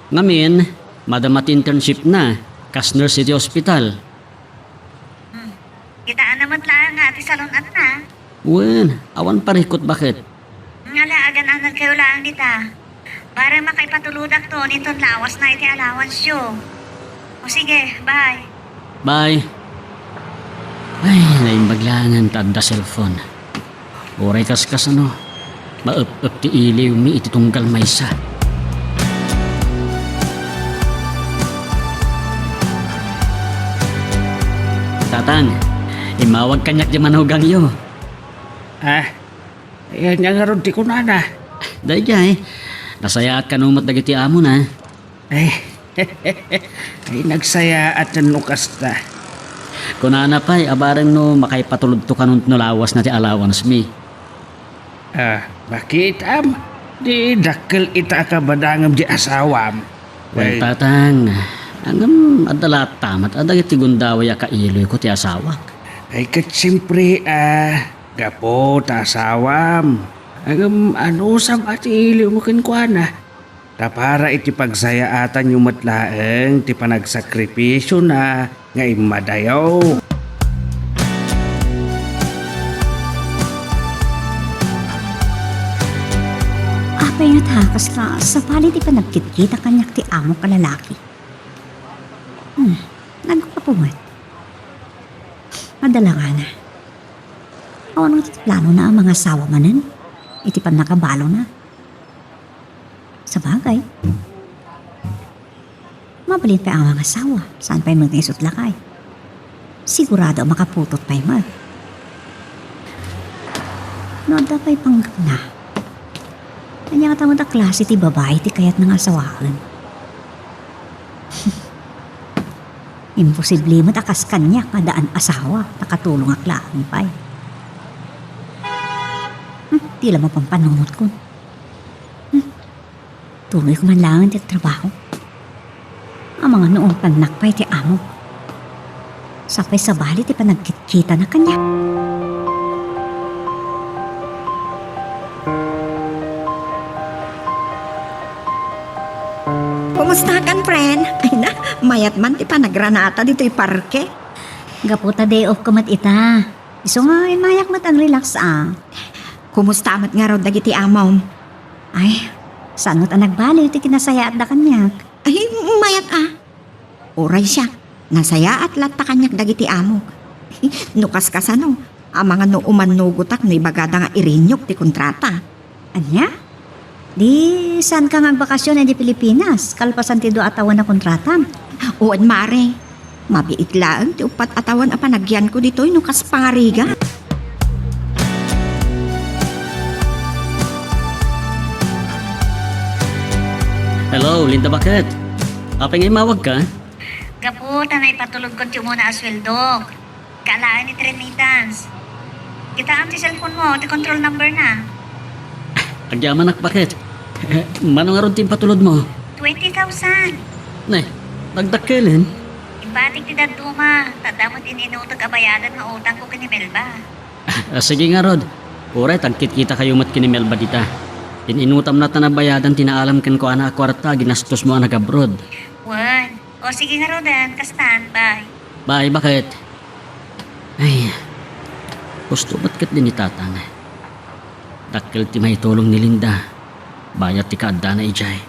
Ngamin, madama ti internship na. Kas nurse iti ospital. Hmm. Kitaanna met laeng nga ti salun-atna. Wen, awan parikut, baket. Nga la, agan-anadkayo laeng dita. Bareng makaipatulodakto, inton lawasna iti allowance yo. O sige, bye. Bye. Ay, naimbag laengen ta adda cellphone. Uray kaskasano, maep-ep ti iliwmi iti tunggal maysa. Tatang, immawag kaniak ti manugangyo. Ah, ania ngarud ti kunana? Daydiay, nasayaat kano met dagiti amona. Ay, ay, nagsayaat no kasta. Kunana pay a bareng no makaipatulodto kanon no lawasna ti allowance mi. Ah, makitam, di dakkel ita a kabadangem di asawam. Well, ay, tatang, ngem adda latta met a dagiti gundaway a kailoyko ti asawak. Ay, ket siempre, ah, gapu ta asawam. Ngem anusam a ti iliwmo kenkuana? Ta para iti pagsayaatanyo met laeng ti panagsakripisio na nga immadayo. Apay nga takas nga sabali ti panagkitkita kaniak ti amok a lalaki? Hmm, nagguapo met. Madalangana. Awan nga ti planona a mangasawa manen iti pannakabalona. Sabagay, mabalin pay a mangasawa, saan pay met nga isut lakay. Sigurado a makaputot pay met. No adda pay panggepna, ania ngata met a klase ti babai ti kayatna nga asawaen? Imposible met a kas kaniak nga addaan asawa, nakatulongak laeng pay. Hmm, ti la mapanpanunotkon. Hmm. Tuloyko man laeng ti trabaho. Amangan no umpannak pay ti amo. Sapay sabali ti panagkitkitana kaniak. Kumustakan, friend? Ay na, mayat man ti panagranata ditoy parke. Gapu ta day off ko met ita. Isu nga immayak met ag-relax a. Kumusta met ngarud dagiti amom? Ay, saan met a nagbaliw ti kinasayaatda kaniak? Ay, mayat a. Uray siak, nasayaat latta kaniak dagiti amok. No kaskasano, amangan no umannugotak no ibagada nga ireniok ti kontrata. Ania? Di, saanka nga agbakasyon idiay Pilipinas, kalpasan ti dua a tawen a kontratam? Wen, mare. Mabiit laeng ti uppat a tawen a panagyanko ditoy no kas pangarigat. Hello, Linda, baket? Apay nga immawagka? Gapu ta naipatulodko ti umuna a sueldok. Kaalaen iti remittance. Kitaem ti cellphone mo, ti control number na. Agyamanak, baket? Mano ngarud ti impatulod mo? Twenty thousand. Ne, nagdakkelen? Imbatik ti dadduma, ta adda met in-inutek a bayadan nga utangko ken ni Melba. Ah, sige ngarud. Uray, tagkitkitakayo met ken ni Melba dita. In-inutam latta a bayadan ti naalam kenkuana a kuarta a ginastosmo a nag-abroad. Wen, o, sige ngaruden, kastan, bye. Bye, baket? Ay, husto met ketdi ni Tatang. Dakkel ti maitulong ni Linda, bayat ti kaaddana idiay.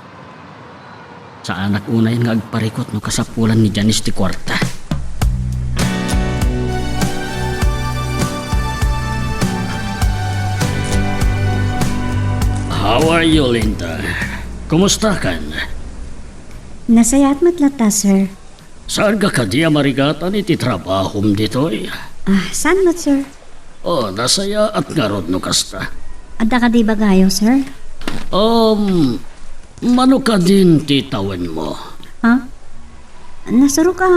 Saanak unay nga agparikut no kasapulan ni Janice ti kuarta. How are you, Linda? Kumustakan? Nasayaat met latta, sir. Saanka kadi a marigatan iti trabahom ditoy? Ah, saan met, sir? Oh, nasayaat ngarud no kasta. Adda kadi ibagayo, sir? Um, mano kadin ti tawenmo? Ha? Nasurok a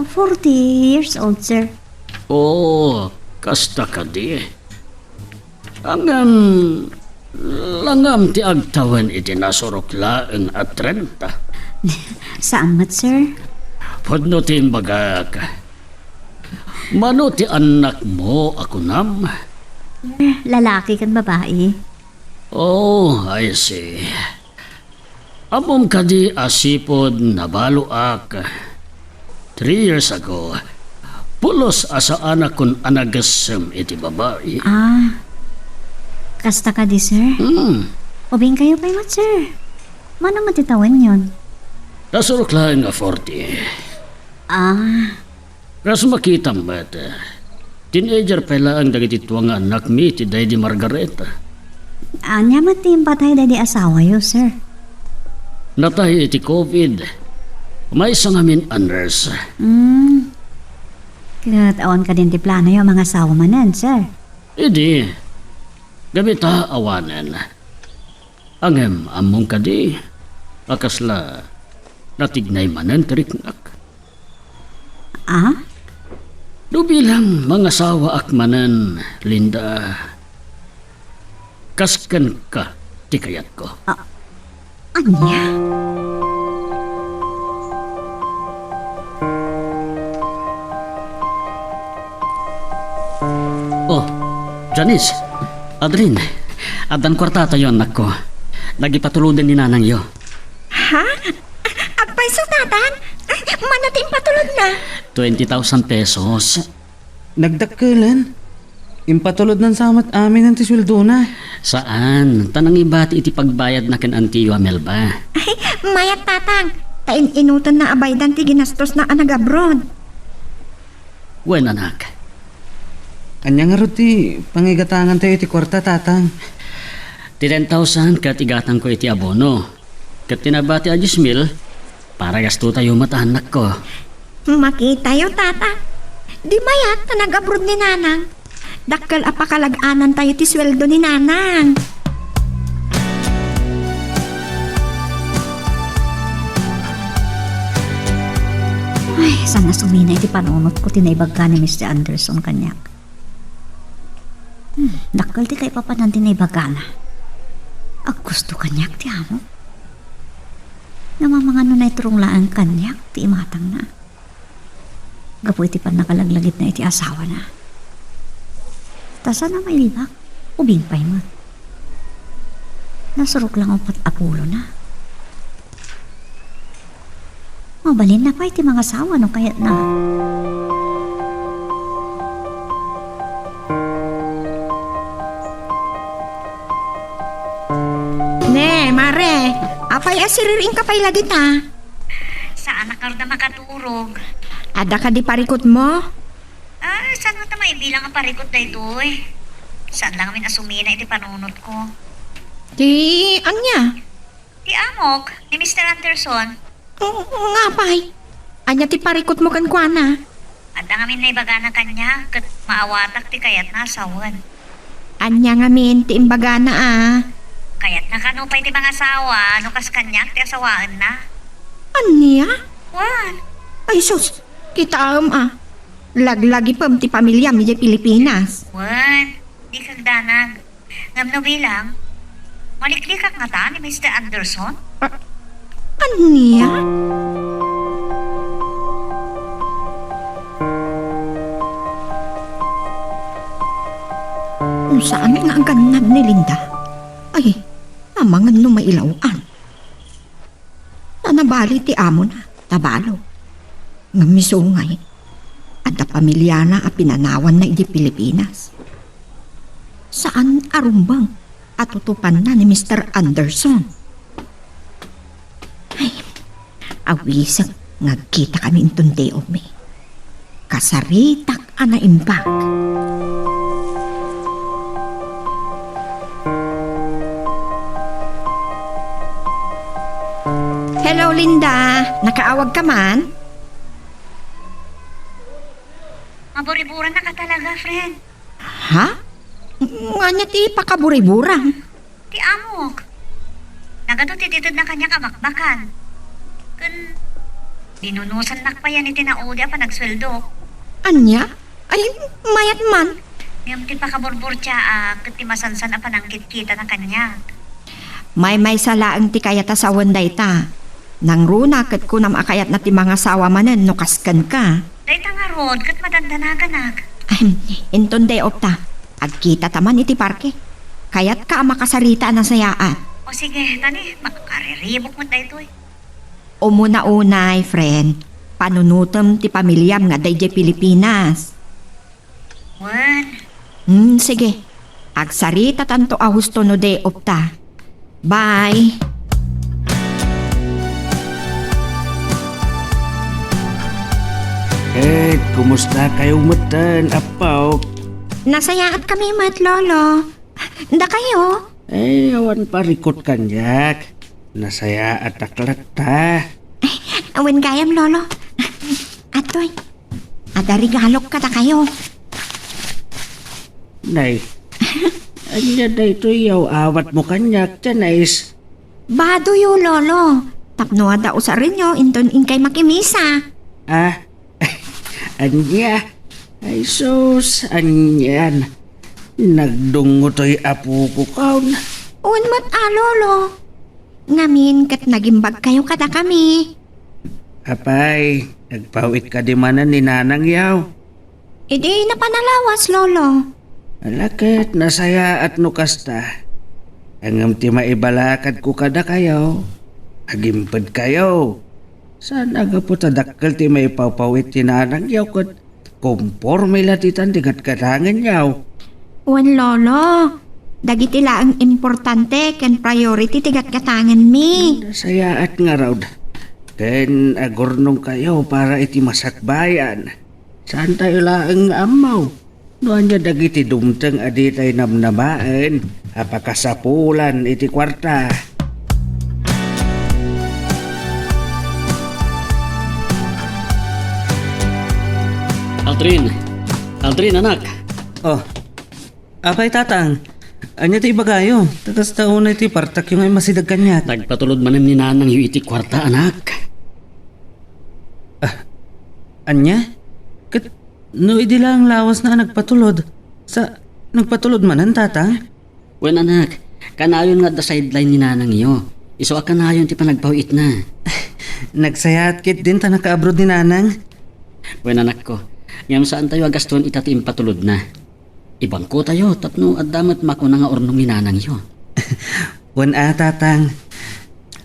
forty years old, sir. Oo, kasta kadi. Ngem, langam ti agtawen iti nasurok laeng a trenta. Saan met, sir. Pudno ti imbagak. Mano ti annakmo a kunam? Lalaki ken babai. Oh, I see. Ammom kadi a sipud nabaloak three years ago, pulos a saanakon a nagessem iti babai. Ah, kasta kadi, sir? Hmm. Ubing kayo pay met, sir. Mano met ti tawenyon? Nasurok laeng a forty. Ah. Kas makitam met, teenager pay laeng dagiti tua nga annakmi ti daydi Margareta. Ania met ti impatay daydi asawayo, sir? Natay iti covid. Maysa ngamin a nurse. Hmm. Ket awan kadin ti planoyo a mangasawa manen, sir? Idi, gapu ta awanen. Ngem ammom kadi a kasla natignay manen ti riknak? Ah? No bilang mangasawaak manen, Linda, kas kenka ti kayatko. Ah, ania? Oh, Janice, Adrin, addan kuartatayo, annakko. Nagipatuloden ni nanangyo. Ha? Agpayso, Tatang? Ay, mano ti impatulodna? Twenty thousand pesos. Nagdakkelen. Impatulodnan sa met amin ti sueldona. Saan, ta nangibati iti pagbayadna ken antiyo a Melba. Ay, mayat, Tatang. Ta in-inutenna a baydan ti ginastosna a nag-abroad. Wen, anak. Ania ngarud ti pangigatangantayo iti kuarta, Tatang? Ti ten thousand ket igatangko iti abono. Ket ti nabati a dies mil, para gastotayo met, annakko. Makitayo, Tatang. Di mayat ta nag-abroad ni Nanang. Dakkel a pakalag-anantayo ti sueldo ni Nanang. Ay, saan a sumina iti panunotko ti naibaga ni Mister Anderson kaniak. Hmm, dakkel ti kaipapanan ti naibagana. Aggusto kaniak ti amo. Ngem amangan no naiturong laeng kaniak ti imatangna. Gapu iti pannakalaglagipna iti asawana. Ta saan a mailibak, ubing pay met. Nasurok lang uppat a pulona. Mabalinna pay ti mangasawa no kayatna. Ne, Mare, apay a siriring ka pay la dita? Saanak ngarud a makaturog. Adda kadi parikutmo? Ah, saan ngata maibilang a parikut daytoy? Saan lang ngamin a sumina iti panunotko. Ti ania? Ti amok, ni Mister Anderson. Nga pay? Ania ti parikutmo kenkuana? Adda ngamin naibagana kaniak, ket maawatak ti kayatna a sawen. Ania ngamin ti imbagana a? Kayatna kano pay ti mangasawa no kas kaniak ti asawaenna. Ania? Wen. Ay sus, kitaem a. Laglagipem ti pamiliam idiay Pilipinas. Wen, dika agdanag. Ngem no bilang, maliklikak ngata ni Mister Anderson? A-, ania? Saan nga agannad ni Linda? Ay, amangan no mailaw-an. Ta nabali ti amona, ta balo. Ngem isu ngay, adda pamiliana a pinanawanna idiay Pilipinas. Saan a rumbeng a tutupanna ni Mister Anderson. Ay, awisek nga agkitakami inton day off mi. Kasaritak a naimbag. Hello, Linda. Nakaawagka man? Maburiburan na ka talaga, friend. Ha? Ngania ti pakaburiburan? Ti amok. Kaduay ti itedna kaniak a bakbakan. Ken binunusannak payen iti naudi a panagsueldok. Ania? Ay, mayat man. Ngem ti pakaburburtiaak ket ti masansan a panangkitkitana kaniak. Maymaysa laeng ti kayat a sawen dayta. Nangruna ket kunam a kayatna ti mangasawa manen no kas kenka. Dayta ngarud ket madandanaganak. Ahem, inton day off ta, agkitata man iti parke. Kayatka a makasarita a nasayaat. O sige, tani, makariribuk met daytoy. Umuna unay, friend, panunotem ti pamiliam nga adda idiay Pilipinas. Wen. Hmm, sige. Agsaritatanto a husto no day off ta. Bye. Eh, kumusta kayo metten, Apo? Nasayaat kami met, Lolo. Dakayo? Eh, awan parikot kaniak. Nasayaatak latta. Awan gayam, Lolo. Atoy, adda regalok kadakayo. Nay, ania daytoy a aawatmo kaniak, Janice? Badoyo, Lolo. Tapno adda usarenyo inton inkay makimisa. Ah? Ania? Ay sus, anian. Nagdungngotoy apoko kaon. Wen met a, Lolo. Ngamin ket nagimbagkayo kadakami. Apay, nagpaw-it kadi manen ni Nanangyo? Idi napan a lawas, Lolo. Ala ket nasayaat no kasta. Ngem ti maibalakadko kadakayo, agimpedkayo. Saan a gapu ta dakkel ti maipaw-paw-it ti Nanangyo ket komporme la ditan ti gatgatangenyo. Wen, Lolo, dagiti laeng importante ken priority ti gatgatangenmi. Nasayaat ngarud. Ken agurnongkayo para iti masakbayan. Saantayo laeng nga ammo no ania dagiti dumteng a ditay namnamaen a pakasapulan iti kuarta. Aldrin! Aldrin, anak! Oh, apay, Tatang? Ania ti ibagayo? Ta kasta unay ti partakyo nga immasideg kaniak. Nagpatulod manen ni Nanangyo iti kuarta, anak. Ah, ania? Ket no idi laeng lawasna a nagpatulod, sa, nagpatulod manen, Tatang? Wen, anak, kanayon nga adda sideline ni Nanangyo. Isu a kanayon ti panagpaw-itna. Nagsayaat ketdin ta nakaabroad ni Nanang. Wen, anakko, ngem saantayo a gastoen ita ti impatulodna. Ibangkotayo tapno adda met makuna nga urnong ni Nanangyo. Wen a, Tatang.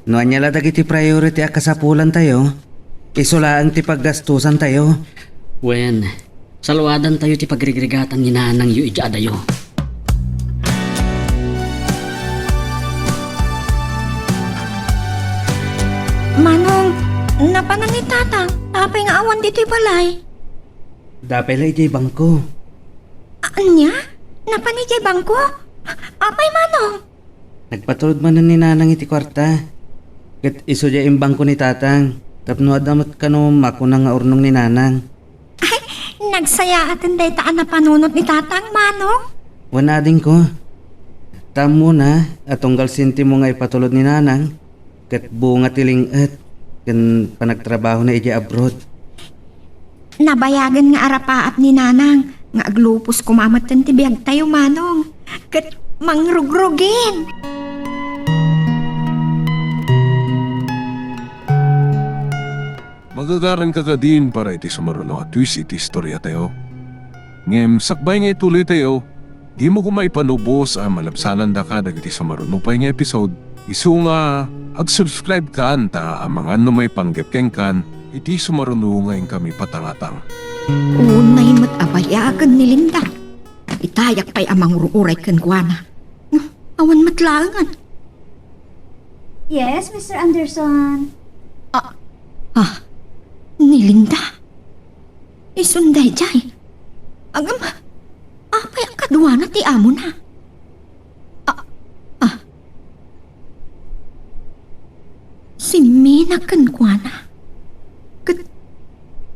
No ania la dagiti priority a kasapulantayo, isu laeng ti paggastosantayo. Wen, saluadantayo ti pagrigrigatan ni Nanangyo idiay adayo. Manong, napanan ni Tatang. Apay nga awan ditoy balay? Dapay la idiay bangko. Ania? Napan idiay bangko? Apay, Manong? Nagpatulod manen ni Nanang iti kuarta. Ket isu diay imbangko ni Tatang, tapno adda met kano makuna nga urnong ni Nanang. Ay, nagsayaaten dayta a napanunot ni Tatang, Manong? Wen, adingko. Ta ammona a tunggal sentimo nga ipatulod ni Nanang, ket bunga ti ling-et ken panagtrabahona idiay abroad. Nabayagen nga arapaap ni Nanang nga aglupos koma metten ti biagtayo, Manong, ket mangrugrugin. Magagaranka kadin para iti sumaruno a twist iti istoriatayo. Ngem sakbay nga itulitayo, dimo koma ipanubos a malabsanandaka dagiti sumaruno pay nga episode. Isu nga ag-subscribe kan ta amangan no maipanggep kenkan iti sumaruno nga inkami patangatang. Unay met a bayagen ni Linda. Itayak pay a mangur-uray kenkuana. Awan met laengen. Yes, Mister Anderson. Ah, ah, ni Linda. Isun daydiay. Agam, apay a kaduana ti amona? Ah, ah. Simmina kenkuana. Ket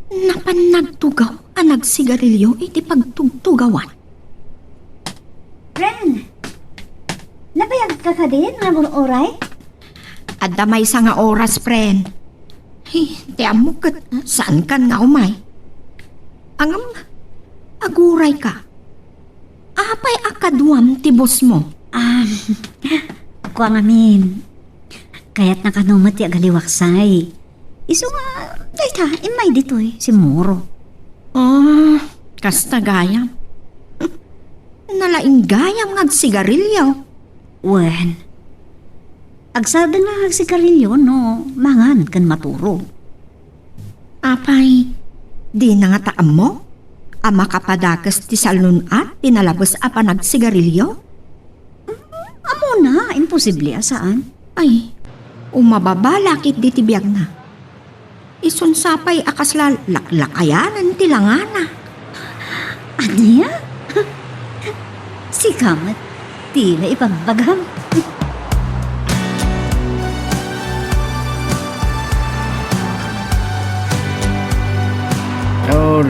napan nagtugaw a nagsigarilio iti pagtugtugawan. Ren, nabayagka kadin nga agur-uray? Adda maysa nga oras, friend. Ay, ti ammok ket saankan nga umay. Ngem, agurayka. Apay a kaduam ti boss mo? Ah, kua ngamin. Kayatna kano met ti agaliwaksay. Isu nga, dayta, immay ditoy, simmurot. Ah, kasta gayam. Nalaing gayam nga agsigarilyo. Wen, agsardeng nga agsigarilyo no mangan ken maturog. Apay, dina ngata ammo a makapadakes ti salun-at ti nalabes a panagsigarilyo? Ammona, imposible a saan. Ay, umababa la ketdi ti biagna. Isun sapay a kasla laklakayanen ti langana. Ania? Sika met, ti naipagbagam. Dor,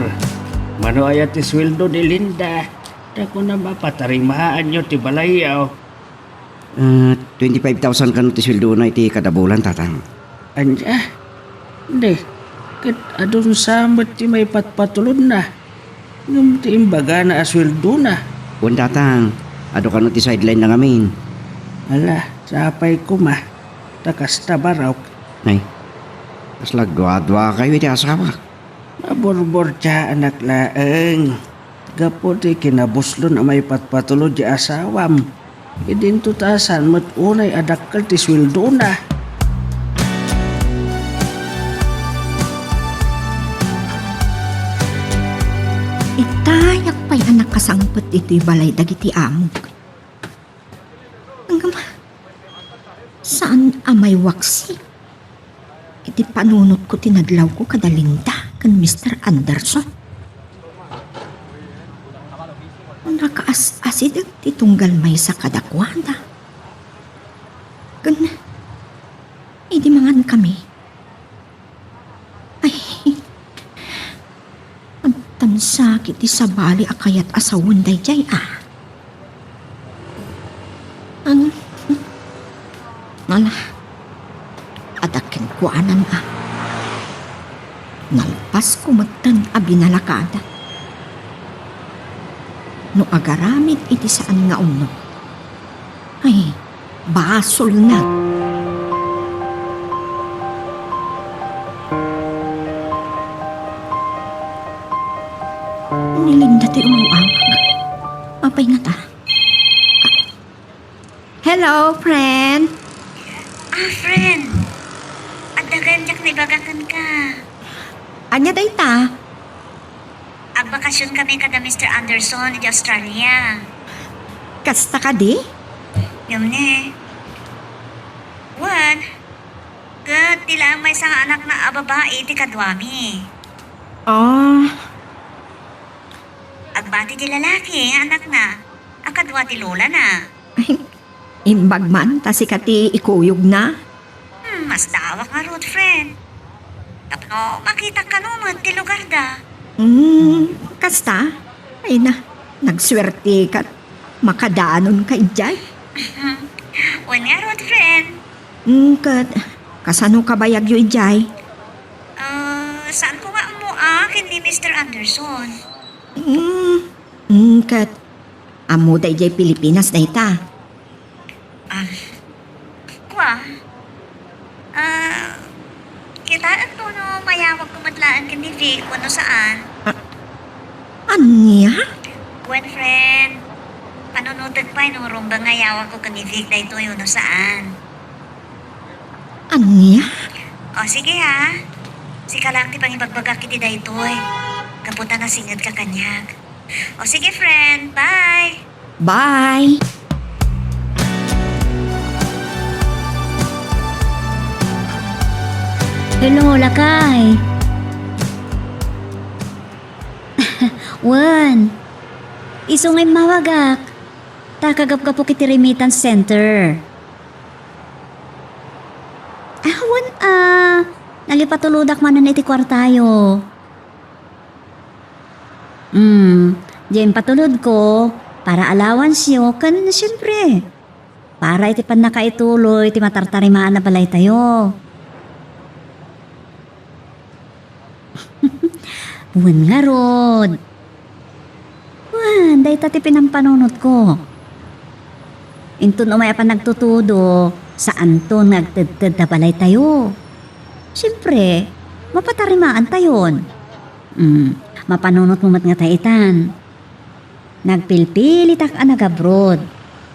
mano aya ti sueldo ni Linda? Ta kunam a patarimaanyo ti balayyo. Ah, twenty-five thousand kano ti sueldona iti kada bulan, Tatang. Ania? Di, ket adun sa met ti maipatpatulodna. Ngem ti imbagana a sueldona. Wen, Tatang, adu kano ti sideline na ngamin. Ala, sapay koma, ta kasta barok. Ay, kasla duadua kayo iti asawak. Maburburtiaanak laeng. Gapu ti kinabuslon a maipatpatulod ti asawam, idinto ta saan met unay a dakkel ti sueldona. Itayak pay a nakasangpet iti balay dagiti amok. Ngem, saan a maiwaksi iti panunotko ti nadlawko kada Linda ken Mister Anderson. Nakaas-asideg ti tunggal maysa kadakuada. Ken idi mangankami, ay, agtansaki ti sabali a kayat a sawen daydiay a. Ang, ala, adda kenkuanan a. Nalpasko metten a binalakada. No agaramid iti saan nga umno, ay, basolna. Ni Linda ti umawawag. Apay ngata? Hello, friend. Ah, friend. Adda gayam diak naibaga kenka. Ania dayta? Agbakasion kami kada Mister Anderson iti Australia. Kasta kadi? Ngem ne. Wen, ket ti laeng maysa nga anakna a babai ti kaduami. Ah. Agbati ti lalaki nga anakna a kadua ti lolana. Ay, imbag man ta sika ti ikuyogna. Hmm, masdawak ngarud, friend. Tapno makitak kano met ti lugarda. Hmm, kasta? Ay na, nagsuertekan. Makadanon ka idiay. Wen ngarud, friend. Hmm, ket kasano kabayagyo idiay? Ah, saanko nga ammo a ken ni Mister Anderson. Hmm, hmm, ket ammoda idiay Pilipinas dayta. Ah, kua, ah, kitaenko no mayawagko met laeng ken ni Vic wenno saan. Ah, ania? Wen, friend, panunotek pay no rumbeng nga iyawagko ken ni Vic daytoy wenno saan. Ania? O, sige, ha. Sika lang ti pangibagbagak iti daytoy. Gapu ta nasingetka kaniak. O, sige, friend. Bye. Bye. Hello, lakay. Wen, isu nga immawagak. Ta kagapgapok iti remittance center. Awan a, nalipatulodak manen iti kuartayo. Hmm, diay impatulodko para allowance-yo ken siempre, para iti pannakaituloy ti matartarimaan a balaytayo. Wen ngarud. Wen, dayta ti pinampanunotko. Inton umay a panagtutudo, saanton nga agtedted ta balaytayo. Siempre, mapatarimaantayon. Mm, mapanunotmo met ngata itan. Nagpilpilitak a nag-abroad.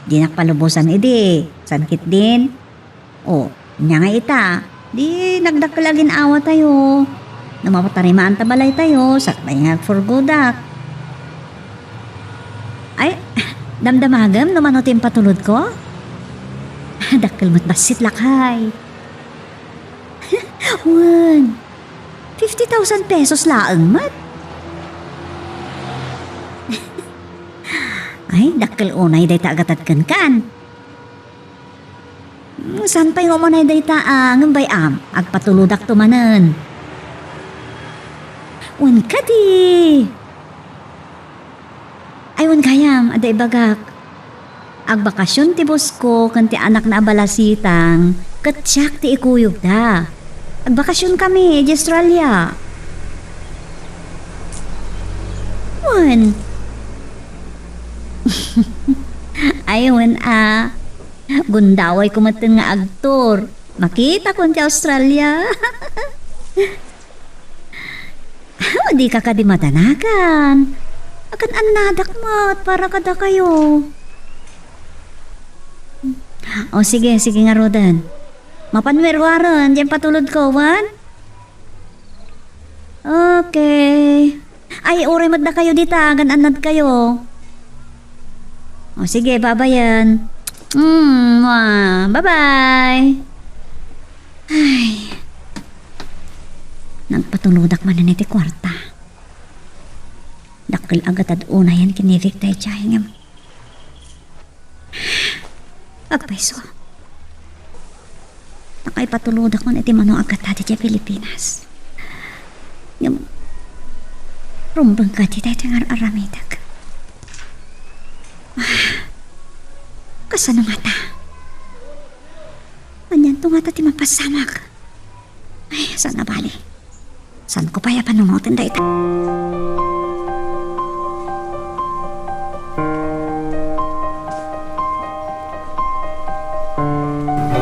Dinak palubosan idi. Saan ketdin? O, ania nga ita, di nagdakkel a gin-awatayo. No mapatarimaan ta balaytayo, sakbay nga agfurgodak. Ay, damdamagem no mano ti impatulodko? Dakkel met bassit, lakay. Wen, fifty thousand pesos laeng met. Ay, dakkel unay dayta a gatad kenkan. Hmm, saan pay nga umanay dayta a, ngem bay-am, agpatulodakto manen. Wen kadi. Ay, wen gayam, adda ibagak. Agbakasion ti boss ko ken ti anakna a balasitang, ket siak ti ikuyogda. Agbakasion kami, idiay Australia. Wen. Ay, wen a. Gundawayko metten nga agtour. Makitakon ti Australia. Dika kadi madanagan. Agan-annadak met para kadakayo. O sige, sige ngaruden. Mapanmi ruaren, diay patulodko, wen? Okay. Ay, uray met dakayo dita, agan-annadkayo. O sige, babayen. Mm, mua. Bye-bye. Ay. Nagpatulodak manen iti kuarta. Dakkel a gatad unayen kinirek daydiay ngem agpayso. Nakaipatulodakon iti mano a gatad idiay Pilipinas. Ngem rumbeng kadi daytoy nga ar-aramidek. Ah, kasano ngata? Anianto ngata ti mapasamak? Ay, saan a bali. Saanko pay a panunoten dayta?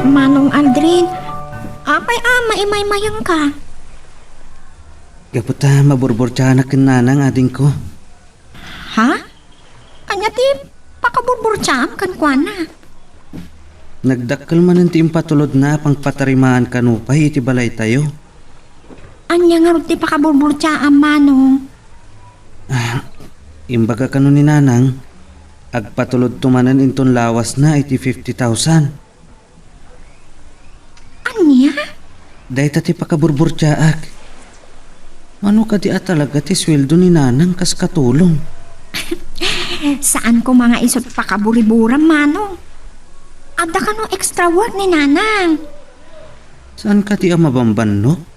Manong Aldrin, apay a maimaymayengka? Gapu ta maburburtiaanak ken nanang, adingko. Ha? Ania ti pakaburburtiaam kenkuana? Nagdakkel manen ti impatulodna a pangpatarimaan kano pay iti balaytayo. Ania ngarud ti pakaburburtiaam, Manong? Ah, imbaga kano ni Nanang, agpatulodto manen inton lawasna iti fifty thousand. Ania? Dayta ti pakaburburtiaak. Mano kadi a talaga ti sueldo ni Nanang kas katulong? Saan koma nga isut' pakaburiburam, Manong. Adda kano extra work ni Nanang? Saan kadi a mabambannok?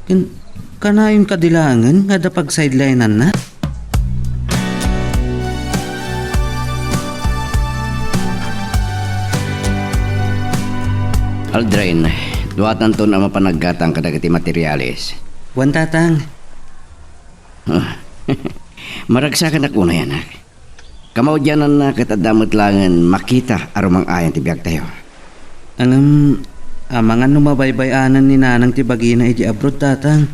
Ken, kanayon kadi laengen nga adda pagsidelinenna? Aldrin, duatanton a mapanaggatang kadagiti materiales. Wen, Tatang. Ah, maragsakanak unay, anak. Kamaudiananna ket adda met laengen makita a rumang-ayan ti biagtayo. Ngem, amangan no mabaybay-anan ni Nanang ti bagina idiay abroad, Tatang,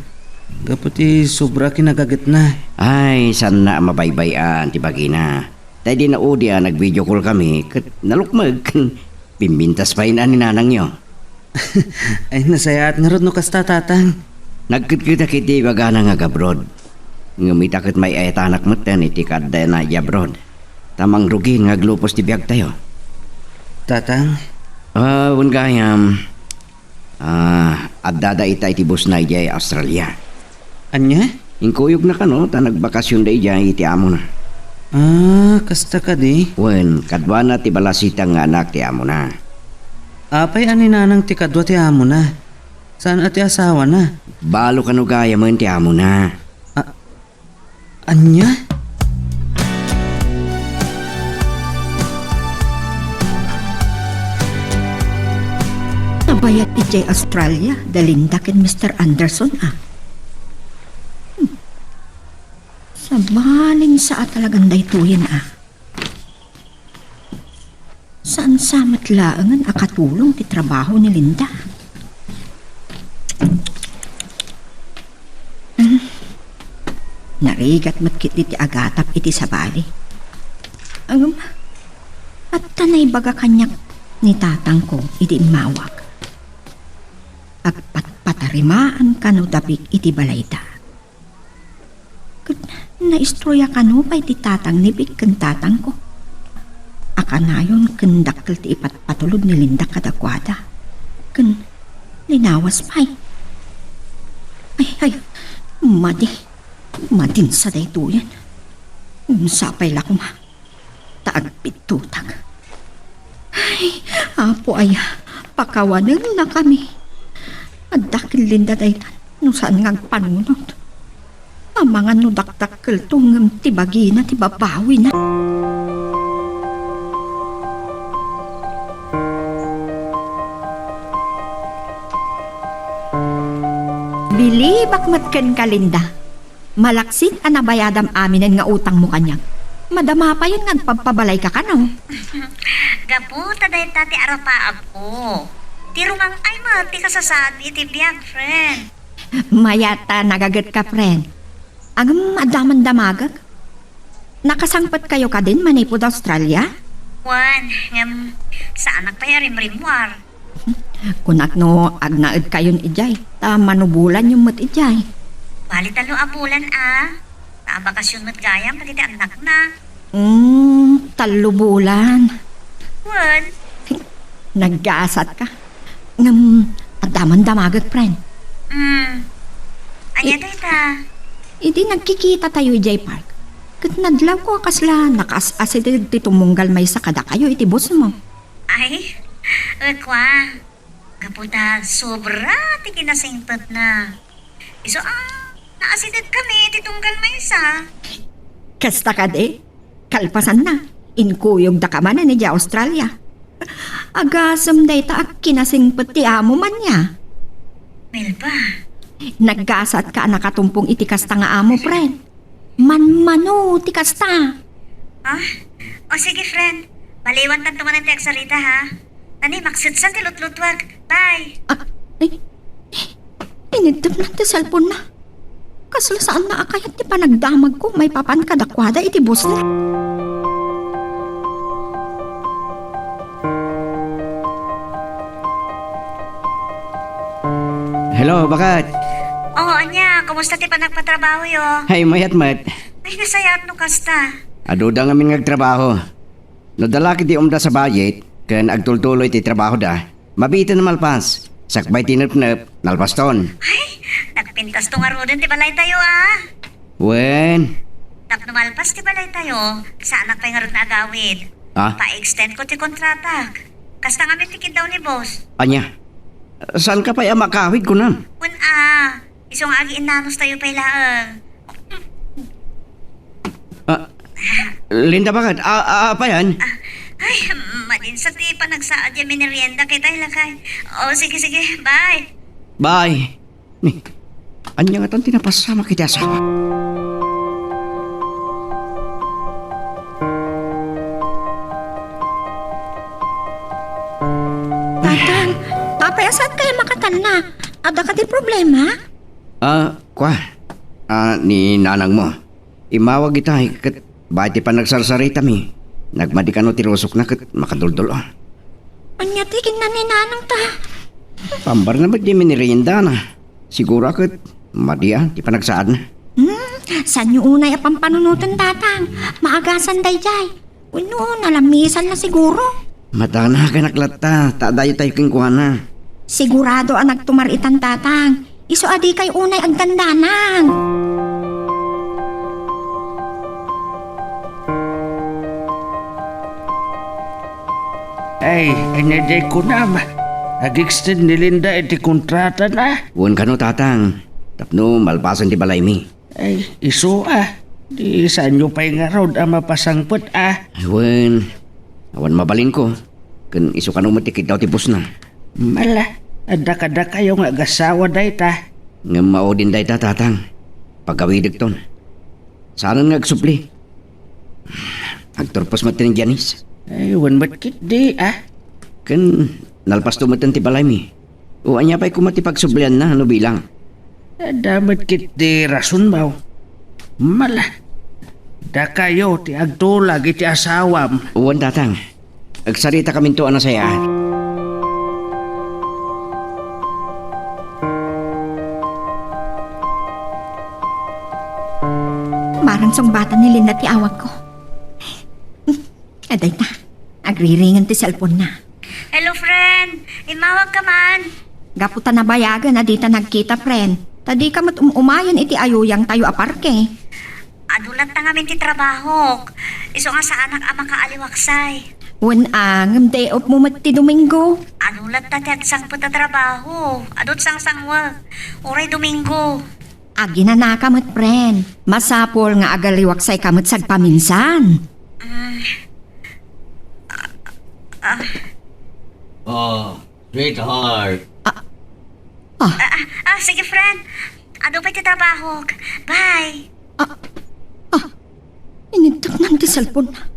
gapu ti sobra a kinagagetna. Ay, saanna a mabaybay-an ti bagina. Ta idi naudi a nag-video call kami, ket nalukmeg, ken pimpintas pay ni Nanangyo. Ay, nasayaat ngarud no kasta, Tatang. Nagketketak iti ibagana nga agabroad. Ngem ita ket may-ayatanak metten iti kaaddana idiay abroad. Ta mangrugin nga aglupos ti biagtayo. Tatang? Ah, wen gayam. Ah, addada ita iti busna idiay Australia. Ania? Inkuyogna kano ta nagbakasionda idiay iti amona. Ah, kasta kadi? Wen, kaduana ti balasitang nga anak ti amona. Apay a ni Nanang ti kadua ti amona? Saan a ti asawana? Balo kano gayamen ti amona. A-, ania? Idiay Australia da Linda ken Mister Anderson, a. Hmm. Sabali, saan a talagan daytoyen, a. Saan sa met laengen a katulong ti trabaho ni Linda? Hmm. Narigat met ketdi ti agatap iti sabali. Ngem, adda naibaga kaniak ni tatangko idi immawag. Agpatpatarimaan kano da Vic iti balayda. Ket naistorya kano pay ti tatang ni Vic ken tatangko a kanayon ken dakkel ti ipatpatulod ni Linda kadakuada. Ken linawas pay. Ay, ay, madi. Madinsa daytoyen. Unsa pay la koma ta agpidtutak. Ay, Apo aya, pakawanennakami. Adda ken Linda daytan no saan nga agpanunot. Amangan no dakdakkelto ngem ti bagina ti babawina. Bilibak met kenka, Linda. Malaksid a nabayadam aminen nga utangmo kaniak. Madama payen nga agpabpabalayka kano. Gapu ta dayta ti arapaabko. Ti rumang-ay met ti kasasaad iti biag, friend. Mayat ta nagagetka, friend. Ngem adda man damagek. Nakasangpetkayo kadin manipud Australia? Wen, ngem saanak pay a rimrimmuar. Kunak no agnaedkayon idiay, ta manubulanyo met idiay. Bali tallo a bulan a. Ta abakasyon met gayam dagiti annakna. Hmm, tallo bulan. Wen. Naggasatka. Ngem, adda man damagek, friend. Hmm. Ania I-, dayta? Idi nagkikitatayo idiay park, ket nadlawko a kasla nakaas-asideg ti tumunggal maysa kadakayo iti busmo. Ay, kua. Gapu ta sobra ti kinasingpetna. Isu a, naasidegkami iti tunggal maysa. Kasta kadi, kalpasanna, inkuyogdaka manen idiay Australia. Agasem dayta a kinasingpet ti amo man aya. Melba. Naggasatka a nakatumpong iti kasta nga amo, friend. Manmano ti kasta. Ah? O sige, friend. Baliwantanto manen ti agsarita, ha? Tani, maksitsan ti lutlutuak. Bye. Ah, ay, iniddepna ti cellphone-na. Kasla saanna a kayat ti panagdamagko maipapan kadakuada iti busna. Hello, baket? Oh, ania, kumusta ti panagpatrabahoyo? Ay, mayat met. Ay, nasayaat no kasta. Aduda ngamin nga agtrabaho. No adda la ketdi umdas a budget ken agtultuloy ti trabahoda, mabiiten a malpas. Sakbay ti nepnep, nalpaston. Ay, nagpintasto ngaruden ti balaytayo, a. Wen. Tapno malpas ti balaytayo, saanak pay ngarud nga agawid. Ah? Pa-extendko ti kontratak. Kasta ngamin ti kiddaw ni boss. Ania? Saanka pay a makawid, kunam? Wen a, isu nga agiinnanostayo pay laeng. Ah, Linda, baket? A, a, apayan? Ah, ay, madinsa ti panagsaad a minerienda ketdi, lakay. O, sige, sige, bye. Bye. Ni, ania ngatan ti napasamak iti asawa? Tatang, apay a saankayo makatalna? Adda kadi problema? Ah, kua. Ah, ni nanangmo. Immawag itay ket bay ti panagsarsaritami, nagmadi kano ti rusokna ket makaduldul-o. Ania ti kinna ni nanangta? Pambarna met ti mineriendana. Siguro a ket madi a ti panagsaadna. Hmm, saanyo unay a pampanunoten, tatang. Maagasan daydiay. Wenno, nalamisanna siguro. Madanaganak latta, ta adda tayo kenkuana. Sigurado a nagtumar-itan, tatang. Isu a dikay unay agdandanag. Ay, ania diay kunam? Ag-extend ni Linda iti kontratana? Wen kano, tatang. Tapno malpasen ti balaymi. Ay, isu a. Di saanyo pay ngarud a mapasangpet a? Ay, wen. Awan mabalinko. Ken isu kano met ti kiddaw ti bossna. Mala, Adda kadakayo nga agasawa dayta. Ngem maudin dayta, Tatang. Pagawidekton. Saanen nga agsubli. Agturpos met ni Janice. Ay, wen met ketdi, ah. Ken nalpasto met ti balaymi. O, ania pay koma ti pagsublianna, no bilang? Adda met ketdi rasonmo. Mala, dakayo ti agtulag iti asawam. Wen, Tatang. Agsaritakaminto a nasayaat. Bareng sungbatan ni Linda ti awagko. Adayta, agriringen ti cellphone-na. Hello, friend. Immawag ka man. Gapu ta nabayagen a dita nagkita, friend. Ta dika met um-umayen iti ayuyangtayo a parke. Adu latta ngamin ti trabahok. Isu nga saanak a makaaliwaksay. Wen a, ngem day off mo met ti Domingo. Adu latta ti agsangpet a trabaho. Adut sangsangwek. Uray Domingo. Aginanaka met, friend. Masapul nga agaliwaksayka met sagpaminsan. Mm. Ah, ah. Oh, sweetheart. Ah. Ah. Ah, ah, ah, sige, friend. Adu pay ti trabahok. Bye. Ah. Ah. Inidteknan ti cellphone-na.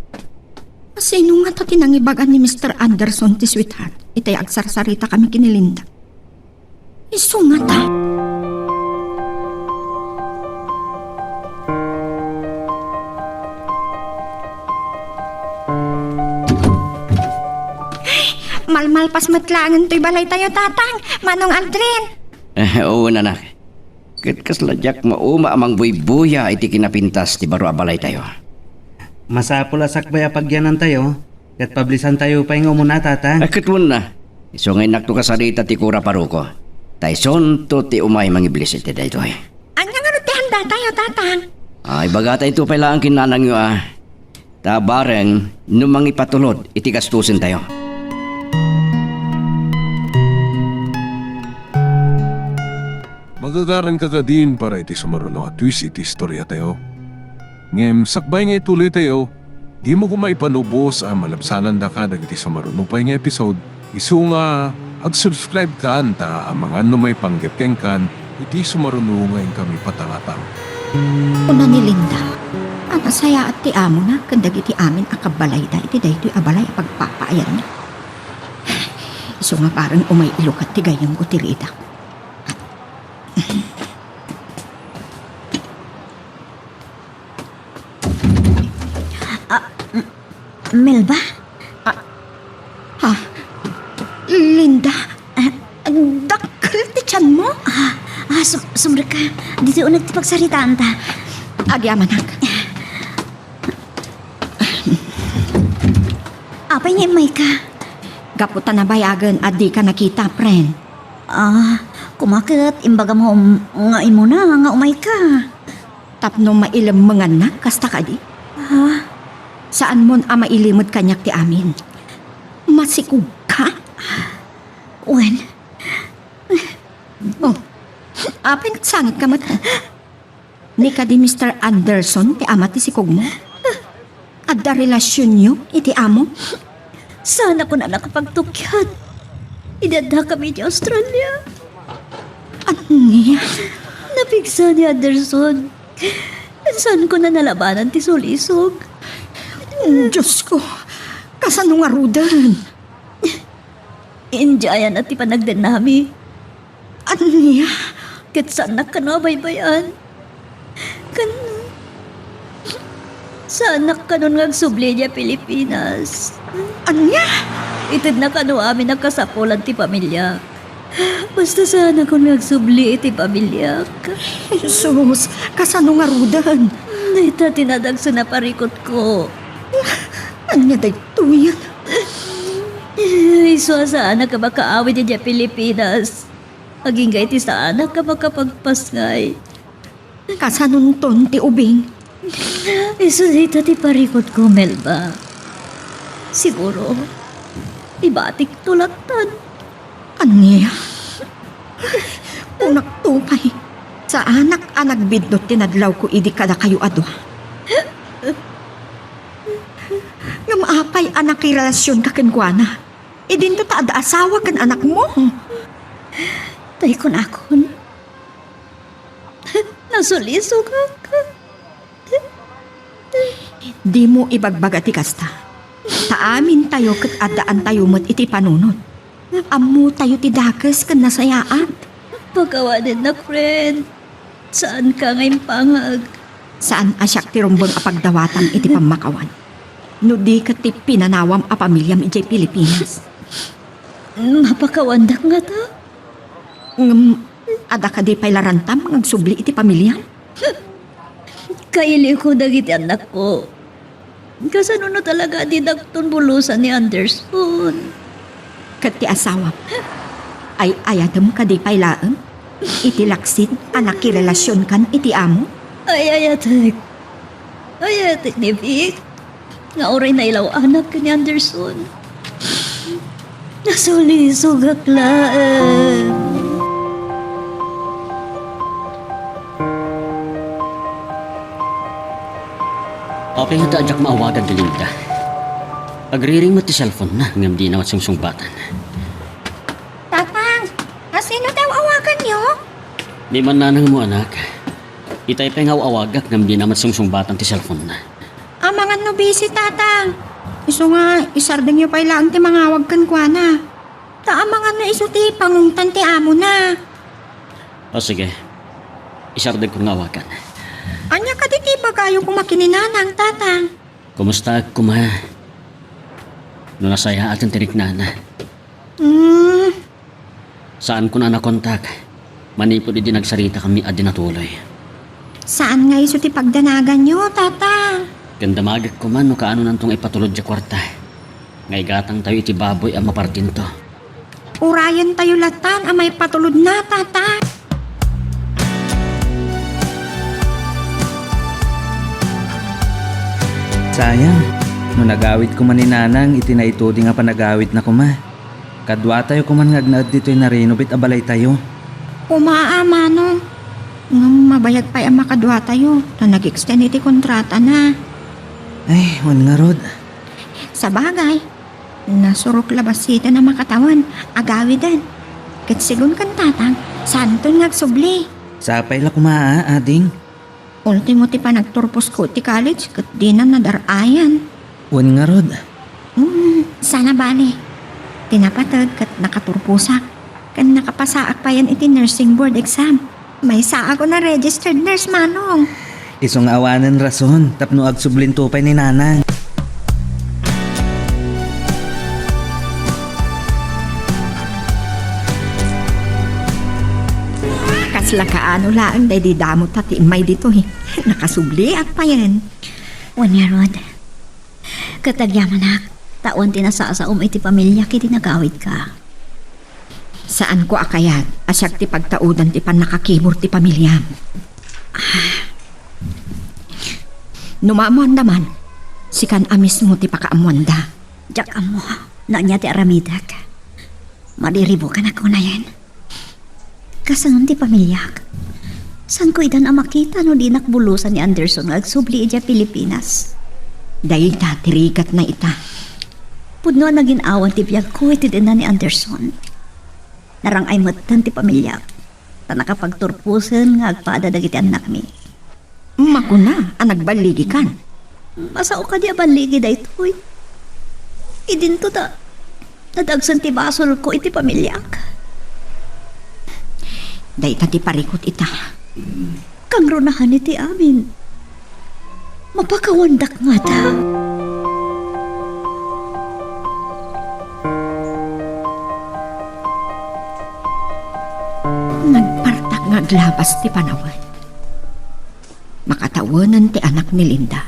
Sino ngata ti nangibaga ni Mister Anderson ti sweetheart? Itay agsarsaritaka mi ken ni Linda. Isu ngata. Malmalpas met laengen toy balaytayo, Tatang. Manong Aldrin. Eh, oo, anak. Ket kasla diak mauma a mangbuybuya iti kinapintas ti baro a balaytayo. Masapul a sakbay a pagyanantayo, ket pablisantayo pay nga umuna, Tatang. Ay, ket wen a. Isu nga innakto kasarita ti kura paroko. Ta isunto ti umay mangiblis iti daytoy. Ania ngarud ti handatayo, Tatang? Ay, ibagatayto pay laeng ken nanangyo a. Ta bareng no mangipatulod iti gastusentayo. Magagaranka kadin para iti sumaruno a twist iti istoriatayo. Ngem sakbay nga ituloytayo, dimo koma ipanubos a malabsanandaka dagiti sumaruno pay nga episode, isu nga agsubscribe kan ta amangan no maipanggep kenkan iti sumaruno nga inkami patangatang. Kuna ni Linda a nasayaat ti amona ken dagiti amin a kabbalayda iti daytoy a balay a pagpapaayanna. Isu nga bareng umay ilukat ti gayyemko ti ridak. Ah, M-, Melba? Ah, ha? Linda? Ah, dakkel ti tianmo? Ah, ah, sum-, sumrek ka. Ditoy uneg ti pagsaritaanta. Agyamanak. Apay nga immayka? Gapu ta nabayagen a dika nakita, friend. Ah, koma ket imbagam nga um-, nga imuna nga umayka. Tapno mailemmengannak, kasta kadi? Ha? Saanmon a mailimed kaniak ti amin. Masikogka? Wen. Oh, apay nagsangitka met? Ni kadi Mister Anderson ti ama ti sikogmo? Adda relasionyo iti amo? Saan a kuna nakapagtukyat idi addakami iti Australia? Ania? Napigsa ni Anderson. Saan ko na nalabanan ti sulisog? Diosko, kasano ngaruden? Indiayan a ti panagdennami. Ania? Ket saannak kano a baybay-an. Ken saannak kanon nga agsubli idiay Pilipinas. Ania? Itedna kano amin a kasapulan ti pamiliak. Basta saanakon nga agsubli iti pamiliak. Jesus, kasano ngaruden? Dayta ti nadagsen a parikutko. Ania daytoyen? Isu a saanak a makaawid idiay Pilipinas. Agingga iti saanak a makapagpasngay. Kasanonton ti ubing? Isu dayta ti parikutko, Melba. Siguro, ibatikto lattan. Ania? Kunakto pay, saanak a nagbiddut ti nadlawko idi kadakayo a dua. Ngem apay a nakirelasionka kenkuana? Idinto ta adda asawa ken anakmo. Tay kunakon, nasulisogak. Dimo ibagbaga ti kasta. Ta amintayo ket addaantayo met iti panunot. Ammotayo ti dakes ken nasayaat. Pakawanennak, friend. Saanka nga impangag. Saan a siak ti rumbeng a pagdawatam iti pammakawan. No di ket ti pinanawam a pamiliam idiay Pilipinas. Mapakawandak ngata? Ngem, adda kadi pay la rantam nga agsubli iti pamiliam? Kailiwko dagiti annakko. Kasano no talaga a didakton bulusan ni Anderson? Ket ti asawam, ay-ayatem kadi pay laeng iti laksid a nakirelasionkan iti amo? Ay-ayatek. Ay-ayatek ni Vic. Nga uray nailaw-anak ken ni Anderson. Nasulisogak laeng. Apay ngata a diak maawagan ni Linda? Agriring met ti cellphone-na, ngem dina met sungsungbatan. Tatang, a sino ti aw-awaganyo? Ni mannanangmo, anak. Itay pay nga aw-awagak ngem dina met sungsungbatan ti cellphone-na. Amangan no busy, Tatang. Isu nga, isardengyo pay laeng ti mangawag kenkuana. Ta amangan no isu ti pangungtan ti amona. O, sige. Isardengko nga awagan. Ania kadi ti ibagayo koma ken ni Nanang, Tatang? Kumustaak koma? No nasayaaten ti riknana. Hmm. Saanko a nakontak manipud idi nagsaritakami a di natuloy. Saan nga isu ti pagdanaganyo, Tatang? Ken damagek koma no kaanonanto nga ipatulod diay kuarta nga igatangtayo iti baboy a mapartinto. Urayentayo latan a maipatulodna, Tatang. Sayang, no nagawid koma ni Nanang iti naituding a panagawidna koma. Kaduatayo koman nga agnaed ditoy na-renovate a balaytayo. Koma a, Manong. Ngem mabayag pay a makaduatayo, ta nag-extend iti kontratana. Ay, wen ngarud. Sabagay, nasurok la bassit a makatawen, agawiden. Ket segun ken Tatang, saanton nga agsubli. Sapay la koma a, ading. Ultimo ti panagturposko iti college ket dina nadar-ayan. Wen ngarud. Hmm, saan a bale. Ti napateg ket nakaturposak. Ken nakapasaak payen iti nursing board exam. Maysaak a registered nurse, Manong. Isu nga awanen rason tapno agsublinto pay ni Nanang. Kasla kaano laeng daydi damo ta ti immay ditoy. Nakasubliak payen. Wen ngarud. Ket agyamanak, ta awan ti nasasaom iti pamiliak idi nagawidka. Saanko a kayat a siak ti pagtaudan ti pannakakibur ti pamiliam. No maammoanda man, sikan a mismo ti pakaammoanda. Diak ammo no ania ti aramidek. Madiribukan a kunayen. Kasanon ti pamiliak? Saanko idan a makita no dinak bulusan ni Anderson nga agsubli idiay Pilipinas? Dayta ti rigatna ita. Pudno a nagin-awan ti biagko iti dina ni Anderson. Narang-ay metten ti pamiliak, ta nakapagturposen nga agpada dagiti annakmi. Makuna a nagballigikan. Masao kadi a balligi daytoy? Idinto ta nadagsen ti basolko iti pamiliak. Dayta ti parikut ita. Kangrunahan iti amin. Mapakawandak ngata. Nagpartak nga aglabas ti panawen. Makatawenen ti anak ni Linda.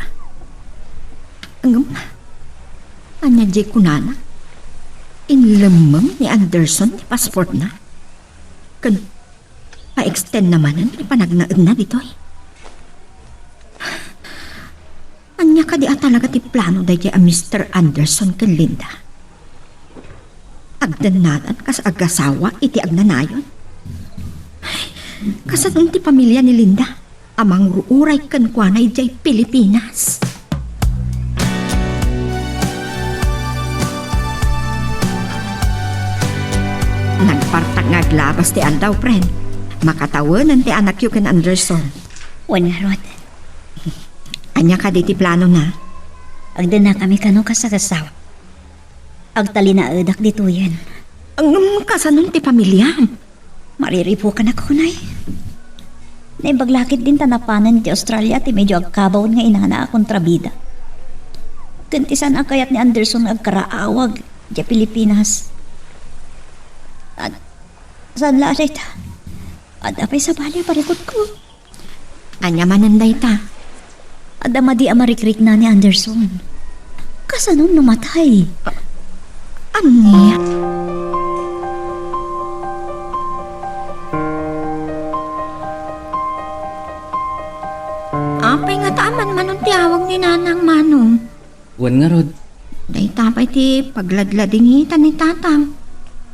Ngem, ania diay kunana? Inlemmeng ni Anderson ti passportna? Ken pa-extendna manen ti panagnaedna ditoy? Ania kadi a talaga ti plano daydiay a Mister Anderson ken Linda? Agdannadan kas agasawa iti agnanayon? Kasanon ti pamilia ni Linda a mangur-uray kenkuana idiay Pilipinas? Nag- Partak nga aglabas ti aldaw, friend. Makatawen ti anakyo ken Anderson. Wen ngarud. Ania kadi ti planona? Agdennakami kano kas agassawa. Agtalinaedak ditoyen. Ngem kasano ti pamiliam? Mariribukanak unay. Naimbag la ketdin ta napanen ti Australia ti medyo agkabaon nga inana a kontrabida. Ken ti saan a kayat ni Anderson nga agkaraawag idiay Pilipinas. Ad-, saan la dayta? Adda pay sabali a parikutko. Ania manen dayta? Adda madi a marikrikna ni Anderson. Kasano no matay? A-, ania? Apay ngata a manmanon ti awag ni Nanang, Manong? Wen ngarud. Dayta pay ti pagladladingita ni Tatang.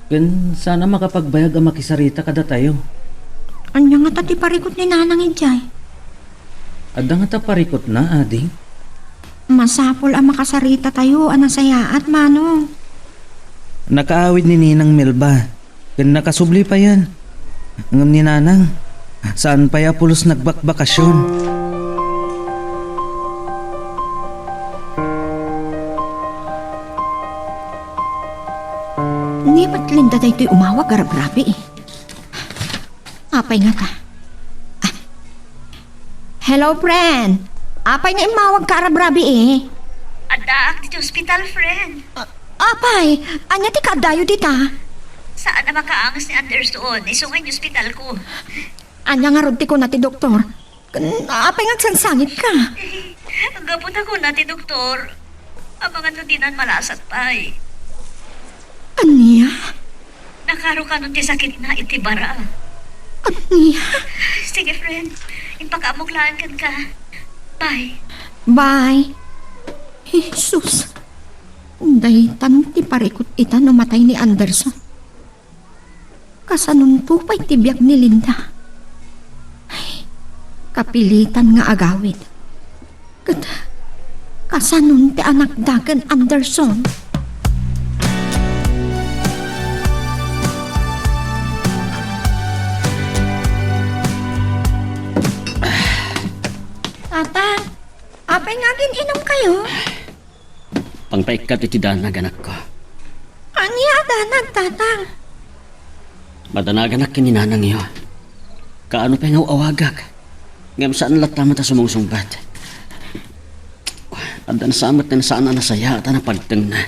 Ken saan a makapagbayag a makisarita kadatayo. Ania ngata ti parikut ni Nanang idiay? Adda ngata parikutna, ading? Masapul a makasaritatayo a nasayaat, Manong. Nakaawid ni Ninang Melba. Ken nakasubli payen. Ngem ni Nanang, saan pay a pulos nagbakbakasyon. Ni met Linda daytoy umawag a rabrabii. Apay ngata? Ah. Hello, friend. Apay nga immawagka a rabrabii? Addaak ditoy ospital, friend. Ah, apay, ania ti kaaddayo dita? Saan a makaangas ni Anderson, isu nga inyuspitalko. Ania ngarud ti kuna ti doktor? Ken apay nga agsangsangitka? Gapu ta kuna ti doktor, amangan no dinan malasat pay. Ania? Nakaro kano ti sakitna iti bara. Ania? Sige, friend. Impakaammok laeng kenka. Bye. Bye. Jesus. Daytan ti parikut ita no matay ni Anderson. Kasanonto pay ti biag ni Linda? Ay, kapilitan nga agawid. Ket kasanon ti anakda ken Anderson? Tatang, apay nga agin-inumkayo? Pangpaikkat iti danag, anakko. Ania a danag, Tatang? Madanaganak ken ni nanangyo. Kaano pay nga aw-awagak? Ngem saan latta met a sumungsungbat. Adda sa met ti saan a nasayaat a napagtengna.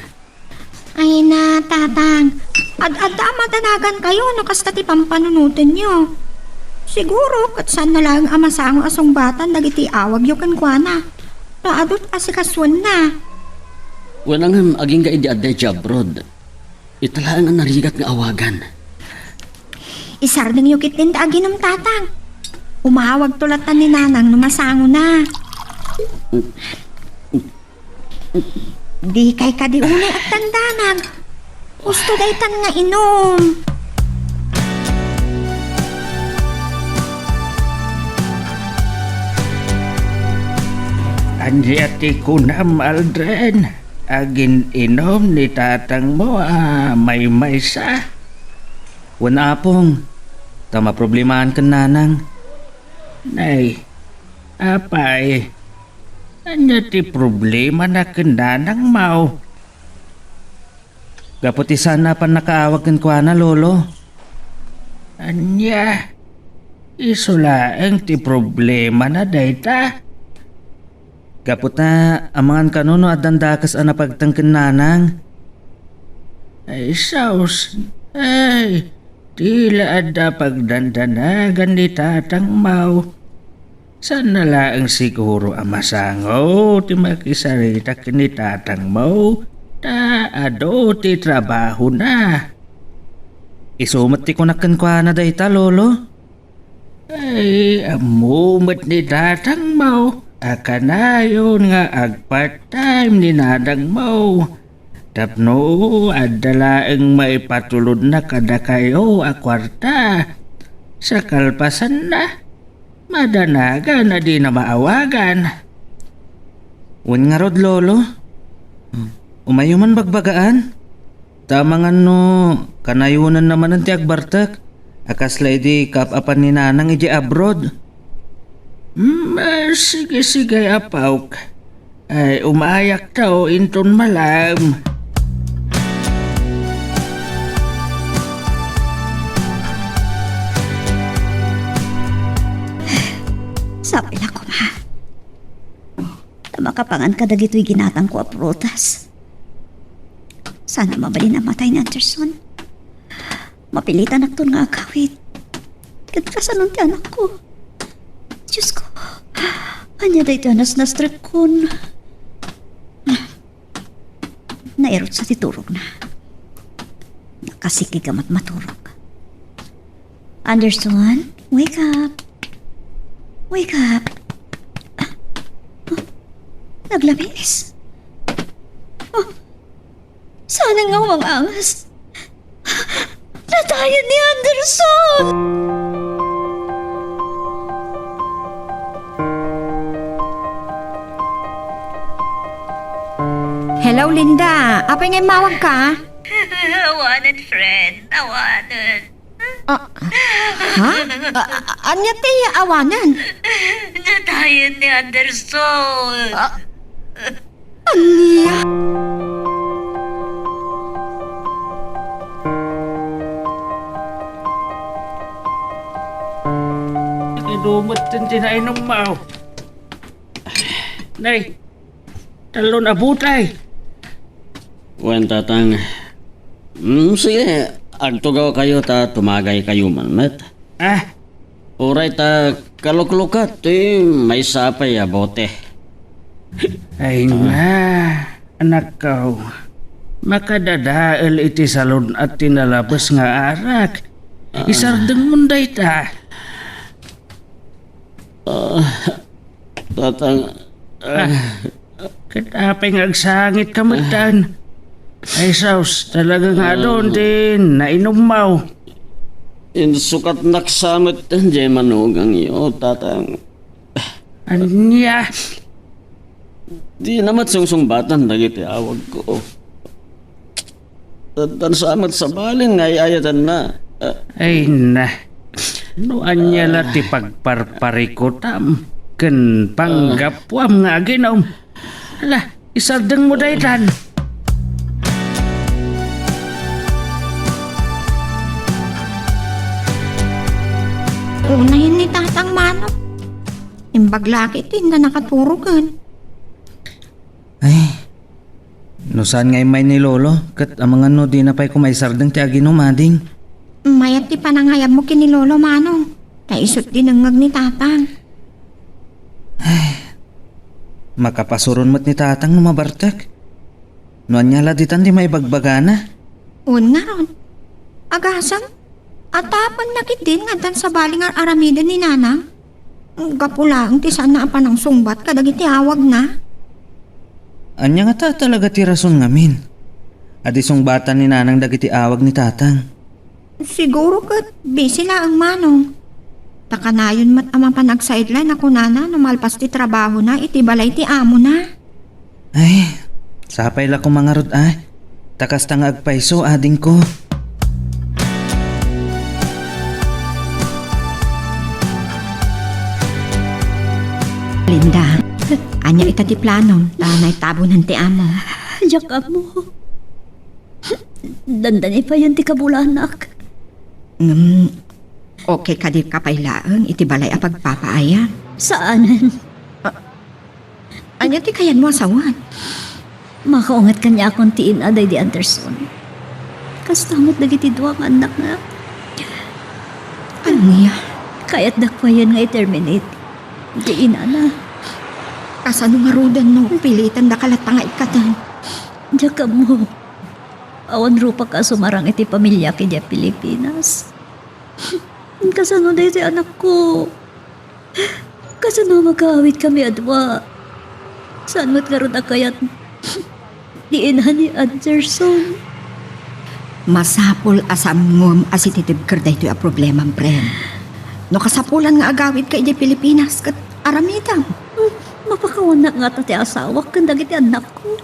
Ay na, Tatang. Ad-adda a madanagankayo no kasta ti pampanunotenyo. Siguro, ket saanna laeng a masango a sungbatan dagiti awagyo kenkuana. Ta adu ti asikasuenna. Wen, ngem agingga idi adda idiay abroad. Ita laeng a narigat nga awagan. Isardengyo ketdin ta aginum, Tatang. Umawagto latta ni Nanang no masangona. Dikay kadi unay agdandanag. Husto daytan nga inum. Ania ti kunam, Aldrin? Agin-inum ni tatangmo a maymaysa? Wen, Apong, ta maproblemaan ken nanang. Nay, apay, ania ti problemana ken nanangmo? Gapu ti saan a pannakaawag kenkuana, Lolo. Ania? Isu laeng ti problemana dayta? Gapu ta, amangan kano no addan dakes a napagteng ken nanang? Ay, sus. Ay, dila adda pagdandanagan ni tatangmo. Saanna laeng siguro a masango ti makisarita ken ni tatangmo, ta adu ti trabahona. Isu met ti kunak kenkuana dayta, Lolo. Ay, ammo met ni tatangmo a kanayon nga agpatay ni nanangmo. Tapno adda laeng maipatulodna kadakayo a kuarta. Sa kalpasanna, madanagan a dina maawagan. Wen ngarud, Lolo. Umayo man bagbagaan. Ta amangan no kanayonenna manen ti agbartek a kasla idi kaap-apan ni Nanang idiay abroad. Hmm, eh, sige, sige, apawk. Ay, umayak ta o inton malam. Sapay la koma ta makapangan kadagitoy ginatangko a prutas. Sana mabalin a matay ni Anderson. Mapilitanakton nga agawid. Ket kasanon ti anakko? Diosko, ania daytoy a nasnastrekkon? Nairutso ti turogna. Nakasikig a matmaturog. Anderson, wake up. Wake up. Ah, oh, naglabis. Oh, saan nga umang-angas? Natayen ni Anderson! Hello, Linda. Apay nga immawagka? Awanen, friend. Awanen. Ah, ha? Ah, ah, ania ti awanen? Natayen ni Anderson. Ah, ania? Idumet ti nainummaw. Nay, talon a butay. Wen, Tatang. Mm, sige, agtugawkayo ta tumagaykayo man met. Ah, uray ta kaluklukat ti maysa pay a bote. Ay na, anakko. Makadadael iti salun-at ti nalabes nga arak. Ah. Isardengmon dayta. Ah, Tatang, ah. Ah, ket apay nga agsangitka metten? Ay, sus, talaga nga adun ti nainummaw. Insukatnak sa met diay manugangyo, Tatang. Ania? Dina met sungsungbatan dagiti awagko. Addan sa met sabali nga ay-ayatenna. Ah. Ay na. No ania la ti pagparparikutam ken panggapuam nga aginom. Ala, isardengmo daytan. Unayen ni Tatang Manong. Imbag la ket inda nakaturogen. Ay, no saan nga immay ni Lolo, ket amangan no dina pay koma isardeng ti aginom, ading. Mayat ti panangayabmo ken ni Lolo, Manong. Ta isut' dinengngeg ni Tatang. Ay, makapasuron met ni Tatang no mabartek. No ania la ditan ti maibagbagana? Wen ngarud, agasem, atapenna ketdin nga addan sabali nga ar-aramiden ni Nanang. Gapu laeng ti saanna a panangsungbat kadagiti awagna. Ania ngata talaga ti rason ngamin a di sungbatan ni Nanang dagiti awag ni Tatang? Siguro ket busy laeng, Manong. Ta kanayon met a mapan agsideline a kunana no malpas ti trabahona iti balay ti amona. Ay, sapay la koma ngarud, a. Ta kasta nga agpayso, adingko. Linda, ania ita ti planom ta naitabunan ti amo? Diak ammo. Dandani payen ti kabulanak. Ngem, okay kadika pay laeng iti balay a pagpapaayam? Saanen. A-, ania ti kayatmo a sawen? Makaunget kaniakon ti ina daydi Anderson. Kasta met dagiti dua nga annakna. Ania? Kayatdak payen nga i-terminate ti inana. Kasano ngaruden no pilitendaka latta nga ikkaten? Diak ammo. Awan rupak a sumarang iti pamiliak idiay Pilipinas. Kasano daytoy anakko? Kasano makaawidkami a dua? Saan met ngarud a kayat ti ina ni Anderson? Masapul a saanmo a sititibker daytoy a problemam, friend. No kasapulan nga agawidka idiay Pilipinas, ket aramidem. Hmm, mapakawannak ngata ti asawak ken dagiti annakko.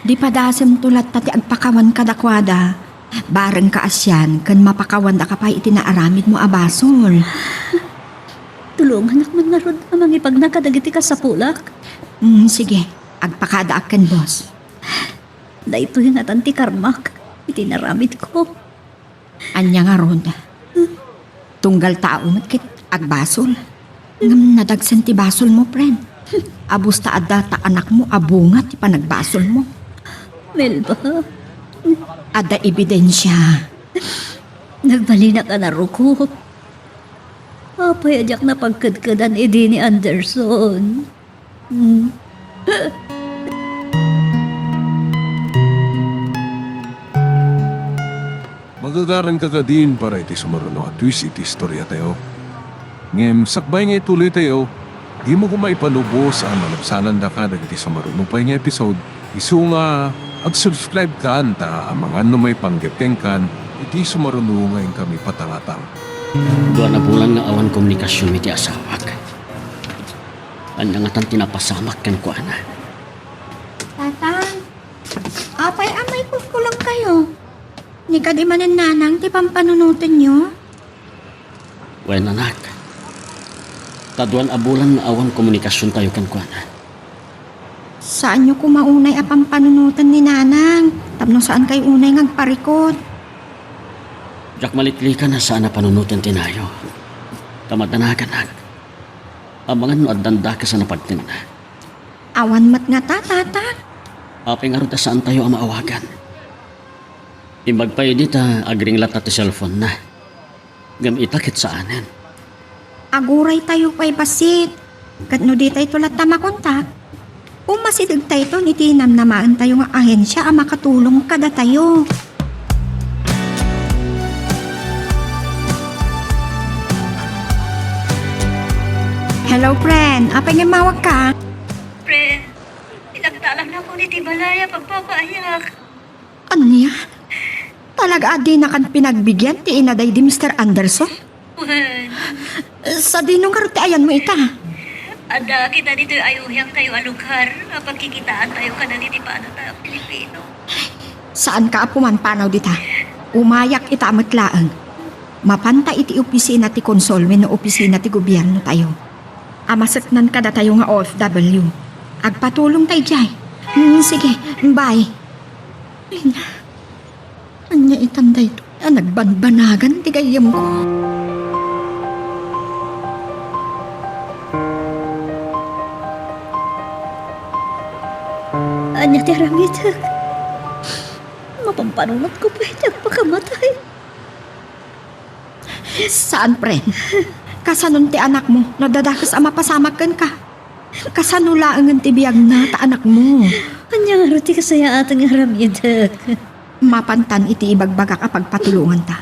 Di padasemto latta ti agpakawan kadakuada. Bareng ka a sian ken mapakawandaka pay iti naaramidmo a basol. Tulonganak man ngarud a mangipagna kadagiti kasapulak. Mm, sige, agpakadaak ken boss. Daytoy ngatan ti karmak iti naramidko. Ania ngarud? Tunggal tao met ket agbasol. Ngem nadagsen ti basolmo, friend. Abus ta adda ta anakmo a bunga ti panagbasolmo. Melba. Adda ebidensia. Nagbalinak a narukop. Apay a diak napagkedkedan idi ni Anderson? Hmm. Magagaran ka kadin para iti sumaruno a twist iti istoriatayo. Ngem sakbay nga ituloytayo, dimo koma ipalubos a malabsanandaka dagiti sumaruno pay nga episode, isu nga ag-subscribe kan ta amangan no maipanggep kenkan iti sumaruno nga inkami patangatang. Dua na bulan nga awan komunikasion iti asawak. Ania ngatan ti napasamak kenkuana? Tatang, apay a maikulkulongkayo? Ni kadi manen nanang ti pampanunotenyo? Wen, anak. Ta dua a bulan nga awan komunikasiontayo kenkuana. Saanyo koma unay a pampanunoten ni nanang tapno saankayo unay nga agparikut. Diak maliklikan a saan a panunoten ti nayo. Ta madanaganak. Amangan no addan dakes a napagtenna. Awan met ngata, Tatang. Apay ngarud a saantayo a maawagan? Imbag pay idi ta agring latta ti cellphone-na. Ngem ita ket saanen. Aguraytayo pay bassit. Ket no ditayto latta makontak, umasidegtayton iti namnamaentayo nga ahensia a makatulong kadatayo. Hello, friend. Apay nga immawagka? Friend, inagtalak na ko iti balay a pagpapaayak. Ania? Talaga a dinakan pinagbigen ti ina daydi Mister Anderson? Wen. Sadino ngarud ti ayanmo ita? Adda kita ditoy ayuhiangtayo a lugar a pagkikitaantayo kadagiti banata a Pilipino. Saanka a pumanpanaw dita. Umayak ita met laeng. Mapanta iti opisina ti konsol wenno opisina ti gobiernotayo. A maseknan kadatayo nga O F W. Agpatulongta idiay. Hmm, sige, bye. Ay na. Ania itan daytoy a nagbanbanagan ti gayyemko? Ania ti aramidek? Mapampanunotko pay ti agpakamatay. Saan, friend. Kasanon ti anakmo no adda dakes a mapasamak kenka? Kasano laengen ti biagna ta anakmo? Ania ngarud ti kasayaaten nga aramidek? Mapantan iti ibagbagak a pagpatulonganta.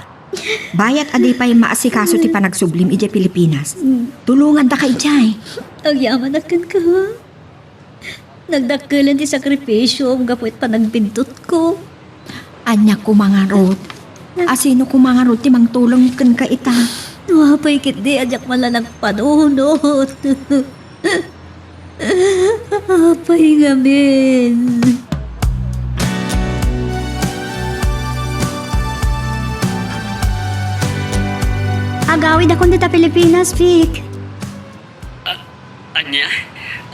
Bayat a di pay maasikaso ti panagsublim idiay Pilipinas, tulongandaka idiay. Agyamanak kenka, ha? Nagdakkelen ti sakripisiom gapu iti panagbintutko. Ania koma ngarud? Asino koma ngarud ti mangtulong kenka ita? No apay ketdi a diak man la nagpanunot. Apay ngamin. Agawidakon dita Pilipinas, Vic. A-, ania?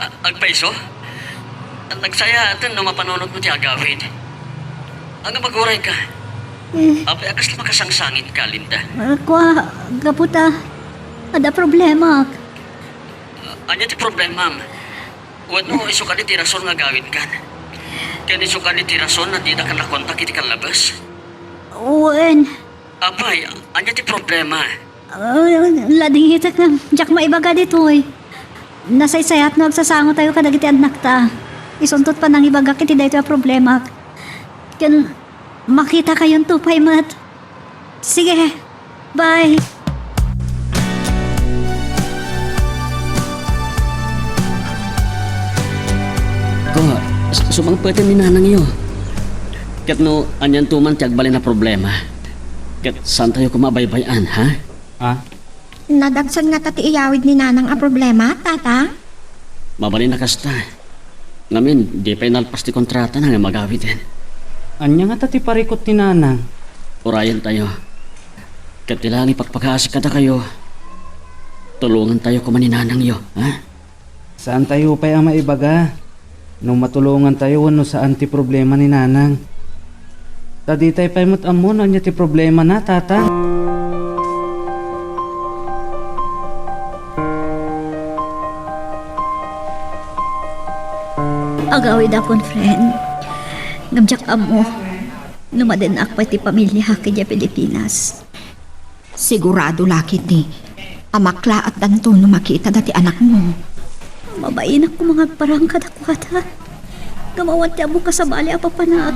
A-, agpayso? Nagsayaaten no mapanunotmo ti agawid. Ania, agurayka? Eh. Apay a kasla makasangsangitka, Linda? Ah, kua, gapu ta adda problemaak. A-, ania ti problemam? Wenno isu kadi ti rason nga agawidkan? Ken isu kadi ti rason a didak nakontak iti kallabes? Wen. Apay, ania ti problema? Ah, ladingitek nga diak maibaga ditoy. Nasaysayat no agsasangotayo kadagiti annakta. Isunto ti panangibagak iti daytoy a problema. Ken makitakayonto pay met. Sige, bye. Ko, s-, sumangpeten ni nanangyo. Ket no anianto man ti agbalin a problema, ket saantayo koma a baybay-an, ha? Ah? Nadagsen ngata ti iyawid ni Nanang a problema, Tata? Mabalin a kasta. Ngamin, di pay nalpas ti kontratana nga magawiden. Ania ngata ti parikut ni Nanang? Urayen tayo. Ket ti lang ipakpakaasi kadakayo, tulongan tayo koma ni Nanangyo, ha? Saan tayo pay a maibaga no matulongan tayo wenno saan ti problema ni Nanang. Ta ditay pay met ammo no ania ti problemana, Tata. Agawidakon, friend. Ngem diak ammo no madennak pay ti pamiliak idiay Pilipinas. Sigurado la ketdi a maklaatdanto no makitada ti anakmo. Mabainak koma nga agparang kadakuada. Ngem awan ti ammo kasabali a papanak.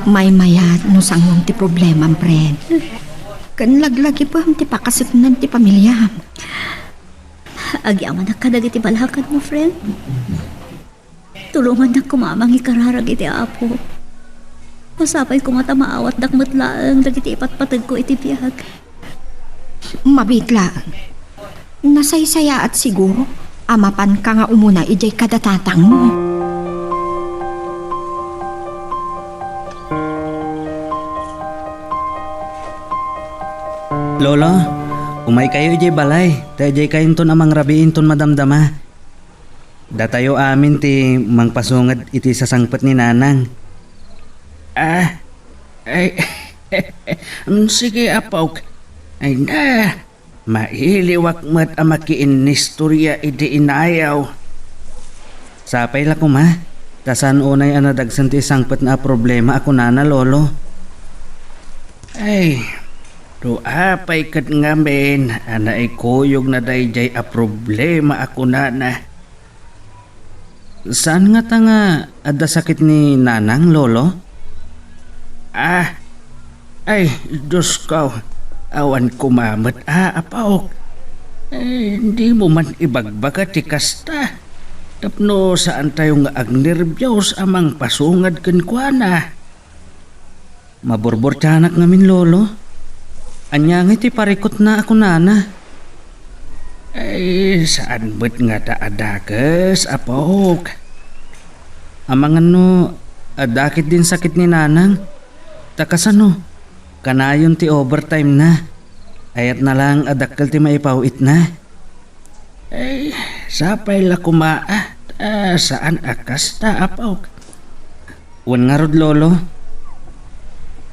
Maymayat no sangon ti problemam, friend. Ken laglagipem ti pakasipnen ti pamiliam. Agyamanak kadagiti balakadmo, friend. Tulongannak koma a mangikararag iti Apo. Masapay koma ta maawatdak met laeng dagiti ipatpategko iti biag. Mabiit laeng. Nasaysayaat siguro a mapanka nga umuna idiay kadatatangmo. Lolo, umaykayo idiay balay, ta idiay kayonton a mangrabii inton madamdama. Datayo amin ti mangpasunged iti sasangpet ni Nanang. Ah, ay, mm, sige, apok. Ay na, mailiwak met a makiinnistorya iti inayaw. Sapay la koma, ta saan unay a nadagsen ti sangpetna a problema a kunana, Lolo. Ay, no apay ket ngamin a naikuyogna daydiay a problema a kunana. Saan ngata nga adda sakit ni Nanang, Lolo? Ah, ay, Diosko, awan koma met a, apok. Eh, dimo man ibagbaga ti kasta. Tapno saan tayo nga agnerbios a mangpasunged kenkuana. Maburburtianak ngamin, Lolo. Ania ngay ti parikutna a kunana? Ay, saan met ngata a dakes, apok. Amangan no adda ketdin sakit ni Nanang. Ta kasano? Kanayon ti overtime na. Ayatna lang a dakkel ti maipaw-itna. Ay, sapay la koma, ah, ta saan a kasta, apok. Wen ngarud, Lolo?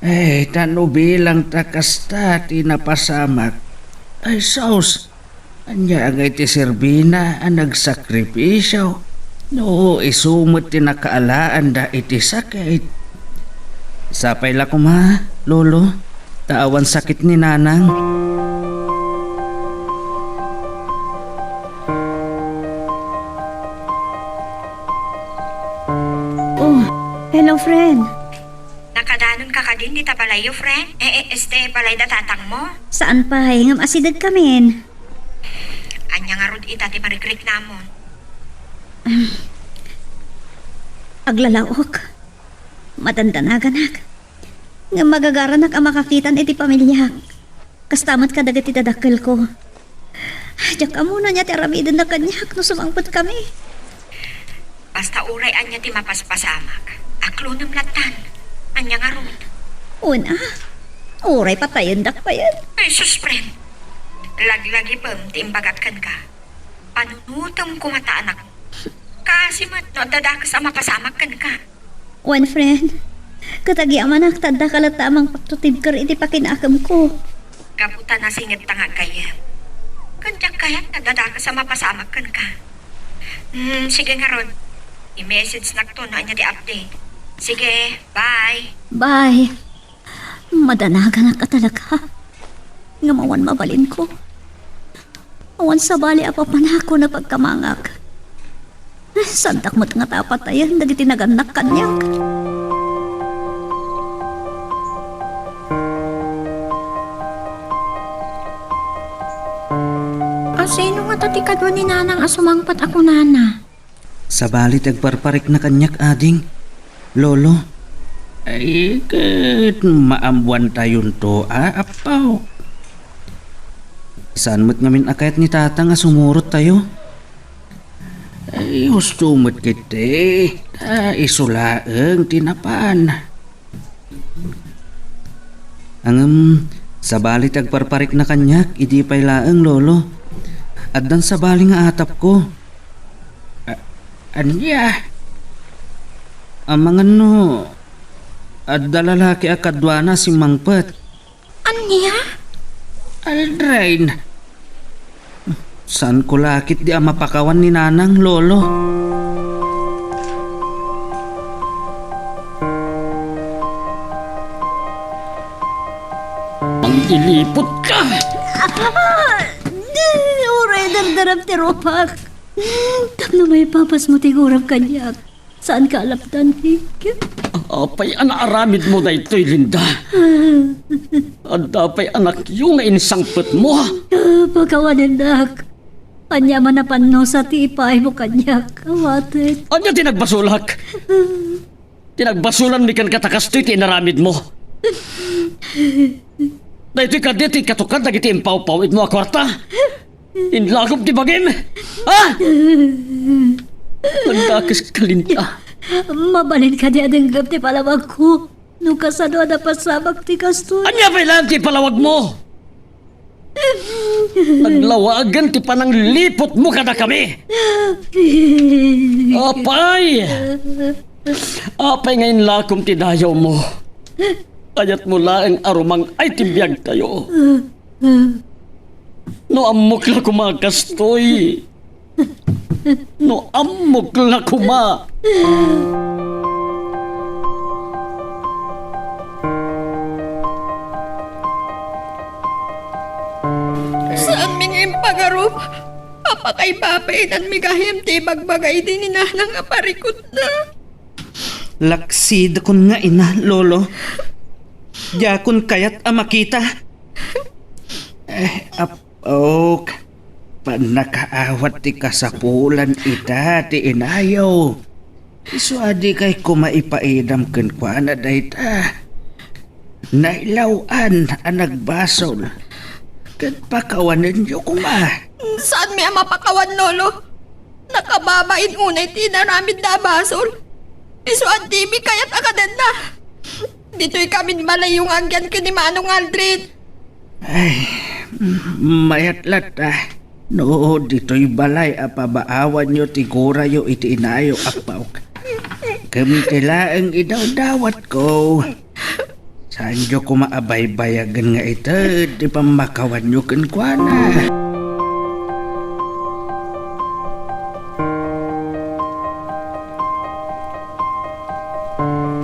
Ay, ta no bilang ta kasta ti napasamak. Ay, sus, ania ngay ti serbina a nagsakripisio no isu met ti nakaalaanda iti sakit? Sapay la koma, Lolo. Ta awan sakit ni Nanang. Oh, hello, friend. Nakadanonka kadin dita balayyo, friend? Eh, eh, este, balay da tatangmo? Saan pay, ngem asidegkamin. Ania ngarud ita ti marikriknamon? Aglalaok. Madandanaganak. Ngem magagaranak a makakitan iti pamiliak. Kasta met kadagiti dadakkelko. Diak ammo no ania ti aramidenna kaniak no sumangpetkami. Basta uray ania ti mapaspasamak, aklonem lattan. Ania ngarud? Wen a, uray patayendak payen. Ay, sus, friend. Laglagipem ti imbagak kenka. Panunotem koma ta anak. Kaasi met no adda dakes a mapasamak kenka. Wen, friend, ket agyamanak ta addaka latta a mangpaktutibker iti pakinakemko. Gapu ta nasingedta nga aggayyem. Ket diak kayat ta adda dakes a mapasamak kenka. Hmm, sige ngarud. I-message nakto no ania ti update. Sige, bye. Bye. Madanaganak a talaga. Ngem awan mabalinko. Awan sabali a papanakon a pagkamangak. Saandak met ngata a patayen dagiti nagannak kaniak. A, sino ngata ti kadu ni Nanang a sumangpet a kunana? Sabali ti agparparikna kaniak, ading. Lolo. Ay, ket maammoantayonto, a, appaw. Saan met ngamin a kayat ni Tatang a sumurot tayo? Ay, Ti husto met ketdi, ta isu laeng ti napan. Ngem, sabali ti agparparikna kaniak idi pay laeng, Lolo. Addan sabali nga atapko. A-, ania? Amangan no adda lalaki a kaduana a simmangpet. Ania? Aldrin. Saanko la ketdi a mapakawan ni Nanang, Lolo. Mangliliput ka! Ah! Di, uray dardarem ti rupak. Tapno maipapasmo ti gurem kaniak. Saanka a lapdan, Rick? Apay a naaramidmo daytoy, Linda? Adda pay anakyo nga insangpetmo? Ah, pakawanennak. Ania man a pannusa ti ipaaymo kaniak, awatek. Ania ti nagbasolak? Ti nagbasolanmi kenka ta kastoy ti inaramidmo. Daytoy kadi ti katukad dagiti impawpawidmo a kuarta? Inlakom ti bagim? Ha? Nagdakes ka, Linda. Mabalin kadi a denggem ti palawagko no kasano a napasamak ti kastoy? Ania pay laeng ti palawagmo? Naglawagen ti panangliputmo kadakami. Apay! Apay nga inlakom ti dayawmo? Kayatmo laeng a rumang-ay ti biagtayo. No ammok la koma kastoy. No ammok la koma. Saanmi nga impagarup a pakaibabainanmi gayam ti ibagbaga idi ni Nanang a parikutna. Laksidakon nga ina, Lolo. Diakon kayat a makita. Eh, apok, pannakaawat ti kasapulan ita ti inayo. Isu a dikay koma ipaidam kenkuana dayta. Nailaw-an a nagbasol. Ket pakawanenyo koma. Saanmi a mapakawan, Lolo. Nakababain unay ti inaramidda a basol. Isu a dimi kayat a kadenna. Ditoy kami idiay balayyo nga agyan ken ni Manong Aldrin. Ay, mayat latta. No, ditoy balay a pabaawanyo ti gurayo iti inayo, apok. Ken ti laeng idawdawatko. Saanyo koma a baybayagen nga ited ti pammakawanyo kenkuana.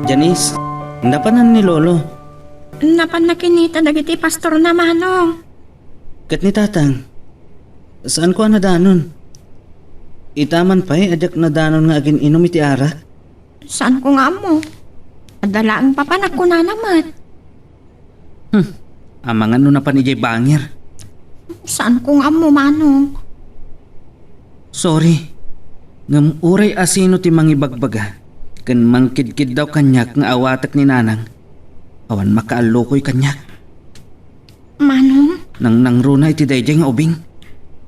Janice, napanan ni Lolo? Napanna kinita dagiti pastorna, Manong. Ket ni Tatang, saanko a nadanon. Ita man pay a diak nadanon nga agin-inum iti arak. Saanko nga ammo. Adda laeng papanak, kunana met. Hmm, amangan no napan idiay bangir. Saanko nga ammo, Manong. Sorry. Ngem uray asino ti mangibagbaga ken mangkidkiddaw kaniak nga awatek ni Nanang, awan makaallukoy kaniak. Manong? Nangnangruna iti daydiay nga ubing.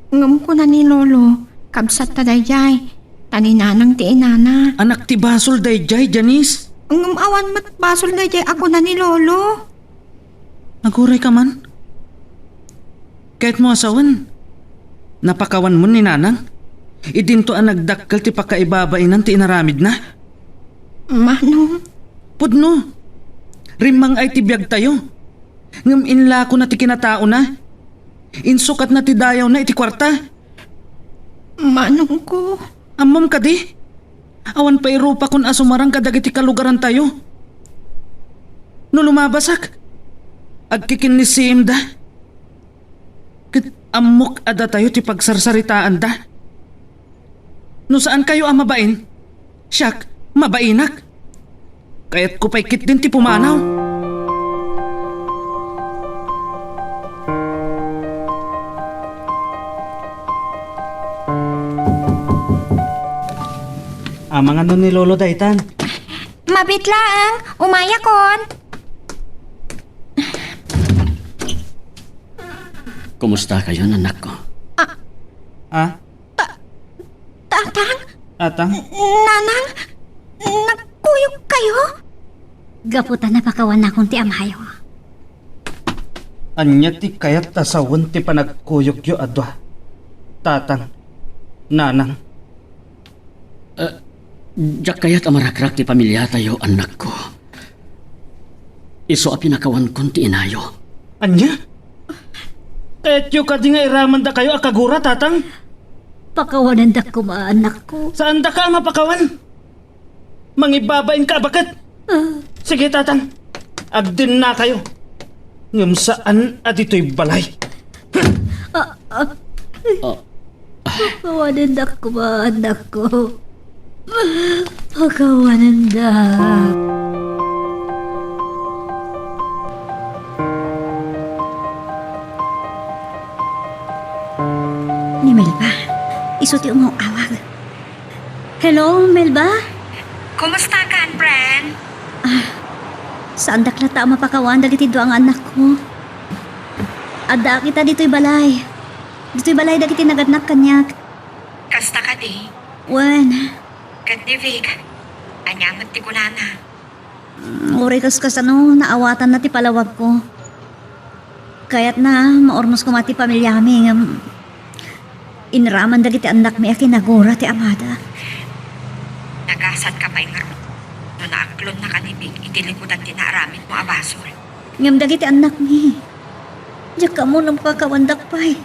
Ngem kuna ni Lolo, kabsatta daydiay, ta ni Nanang ti inana. Anak ti basol daydiay, Janice. Ngem awan met basol daydiay a kuna ni Lolo. Aguray ka man. Kayatmo a sawen, napakawanmon ni Nanang? Idinto a nagdakkel ti pakaibabainan ti inaramidna. Manong? Pudno. Rimmang-ay ti biagtayo. Ngem inlakona ti kinataona. Insukatna ti dayawna iti kuarta. Manongko. Ammom kadi? Awan pay rupakon a sumarang kadagiti kalugarantayo. No lumabasak, agkikinnisiimda. Ket ammok a datayo ti pagsarsaritaanda. No saankayo a mabain, siak, mabainak. Kayatko pay ketdin ti pumanaw. Amangan no ni Lolo daytan. Mabit laeng, umayakon. Kumusta kayon, anakko? Ah. Ah? Ta-, Tatang? Tatang? Nanang, nagkuyogkayo? Gapu ta napakawannakon ti amayo. Ania ti kayat a sawen ti panagkuyogyo a dua? Tatang, nanang. Eh, diak kayat a marakrak ti pamiliatayo, annakko. Isu a pinakawankon ti inayo. Ania? Kayatyo kadi nga iramandakayo a kagura, tatang? Pakawanendak koma, annakko. Saandaka a mapakawan. Mangibabainka a baket. Ah. Sige, tatang. Agdennakayo. Ngem saan a ditoy balay. Ah, ah. Ah. Pakawanendak koma, annakko. Pakawanendak. Ni Melba, isu ti umaw-awag. Hello, Melba? Kumusta ka, friend? Ah, saandak latta a mapakawan dagiti dua nga annakko. Addaak ita ditoy balay. Ditoy balay dagiti nagannak kaniak. Kasta kadi? Wen. Ket ni Vic, ania met ti kunana? Mm, uray kas kasano, naawatanna ti palawagko. Kayatna, maurnos koma ti pamiliami, ngem inraman dagiti annakmi a kinagura ti amada. Nagasatka pay ngarud no naaklonnaka ni Vic iti likudan ti naaramidmo a basol. Ngem dagiti annakmi, diak ammo no mapakawandak pay.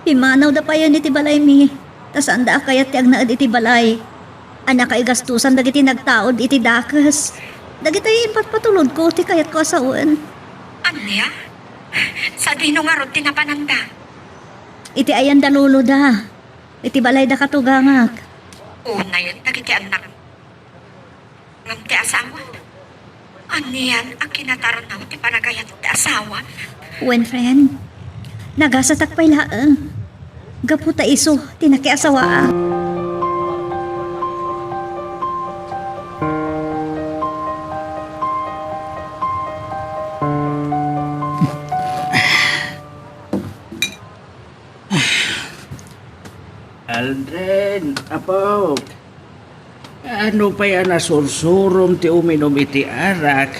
Pimmanawda payen iti balaymi, ta saanda a kayat ti agnaed iti balay a nakaigastosan dagiti nagtaud iti dakes. Dagitoy impatpatulodko ti kayatko a sawen. Ania? Sadino ngarud ti napananda? Iti ayan da loloda. Iti balayda katugangak. Unayen dagiti annak. Ngem ti asawa? Anian a kinatarnaw ti panagayat ti asawa? Wen, friend, nagasatak pay laeng. Gapu ta isu ti nakiasawaak. Aldrin, apok. Ano pay a nasursurom ti uminum iti arak?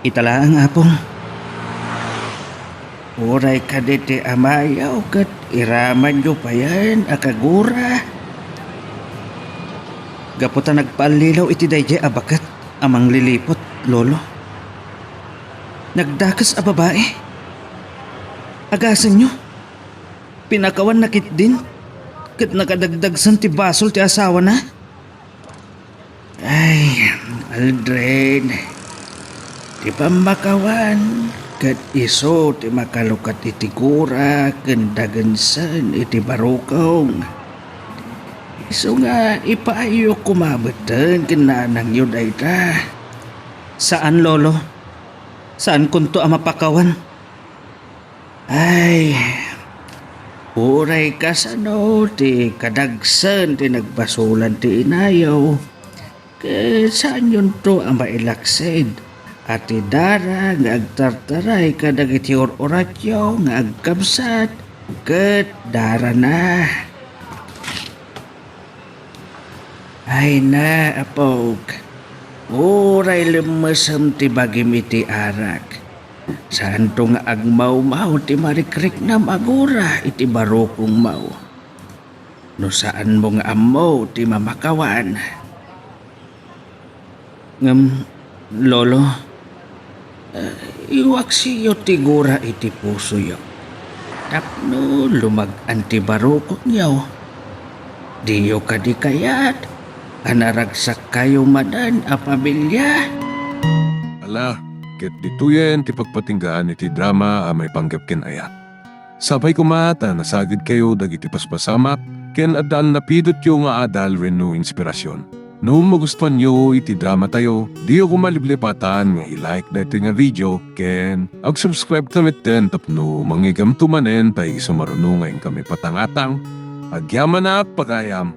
Ita laeng, Apong. Uray kadi ti amayo ket iramanyo payen a kagura. Gapu ta nagpaallilaw iti daydiay a baket a mangliliput, Lolo. Nagdakes a babai. Agasenyo. Pinakawanna ketdin ket nakadagdagsen ti basol ti asawana. Ay, Aldrin, ti pammakawan ket isu ti makalukat iti gura ken dagensen iti barukong. Isu nga ipaayyo koma metten ken nanangyo dayta. Saan, Lolo. Saankonto a mapakawan. Ay, uray kasano ti kadagsen ti nagbasolan ti inayo, ket saanyonto a mailaksid a ti dara nga agtartaray kadagiti ur-uratyo nga agkabsat ket darana. Ay na, apok, uray lemmesem ti bagim iti arak. Saanto nga agmawmaw ti marikriknam a gura iti barukongmo. No saanmo nga ammo ti mamakawan. Ngem, Lolo, eh, iwaksiyo ti gura iti pusoyo tapno lumag-an ti barukongyo. Diyo kadi kayat a naragsakkayo manen a pamilia? Ala, ket ditoyen ti pagpatinggaan iti drama a maipanggep ken ayat. Sapay koma ta nasagidkayo dagiti paspasamak ken adda a napidotyo nga adal wenno inspirasyon. No magustuanyo iti dramatayo, diyo koma liplipatan nga i-like daytoy nga video ken ag-subscribe ta metten tapno mangigamto manen ta isu maruno nga inkami patangatang. Agyamanak, pagayam!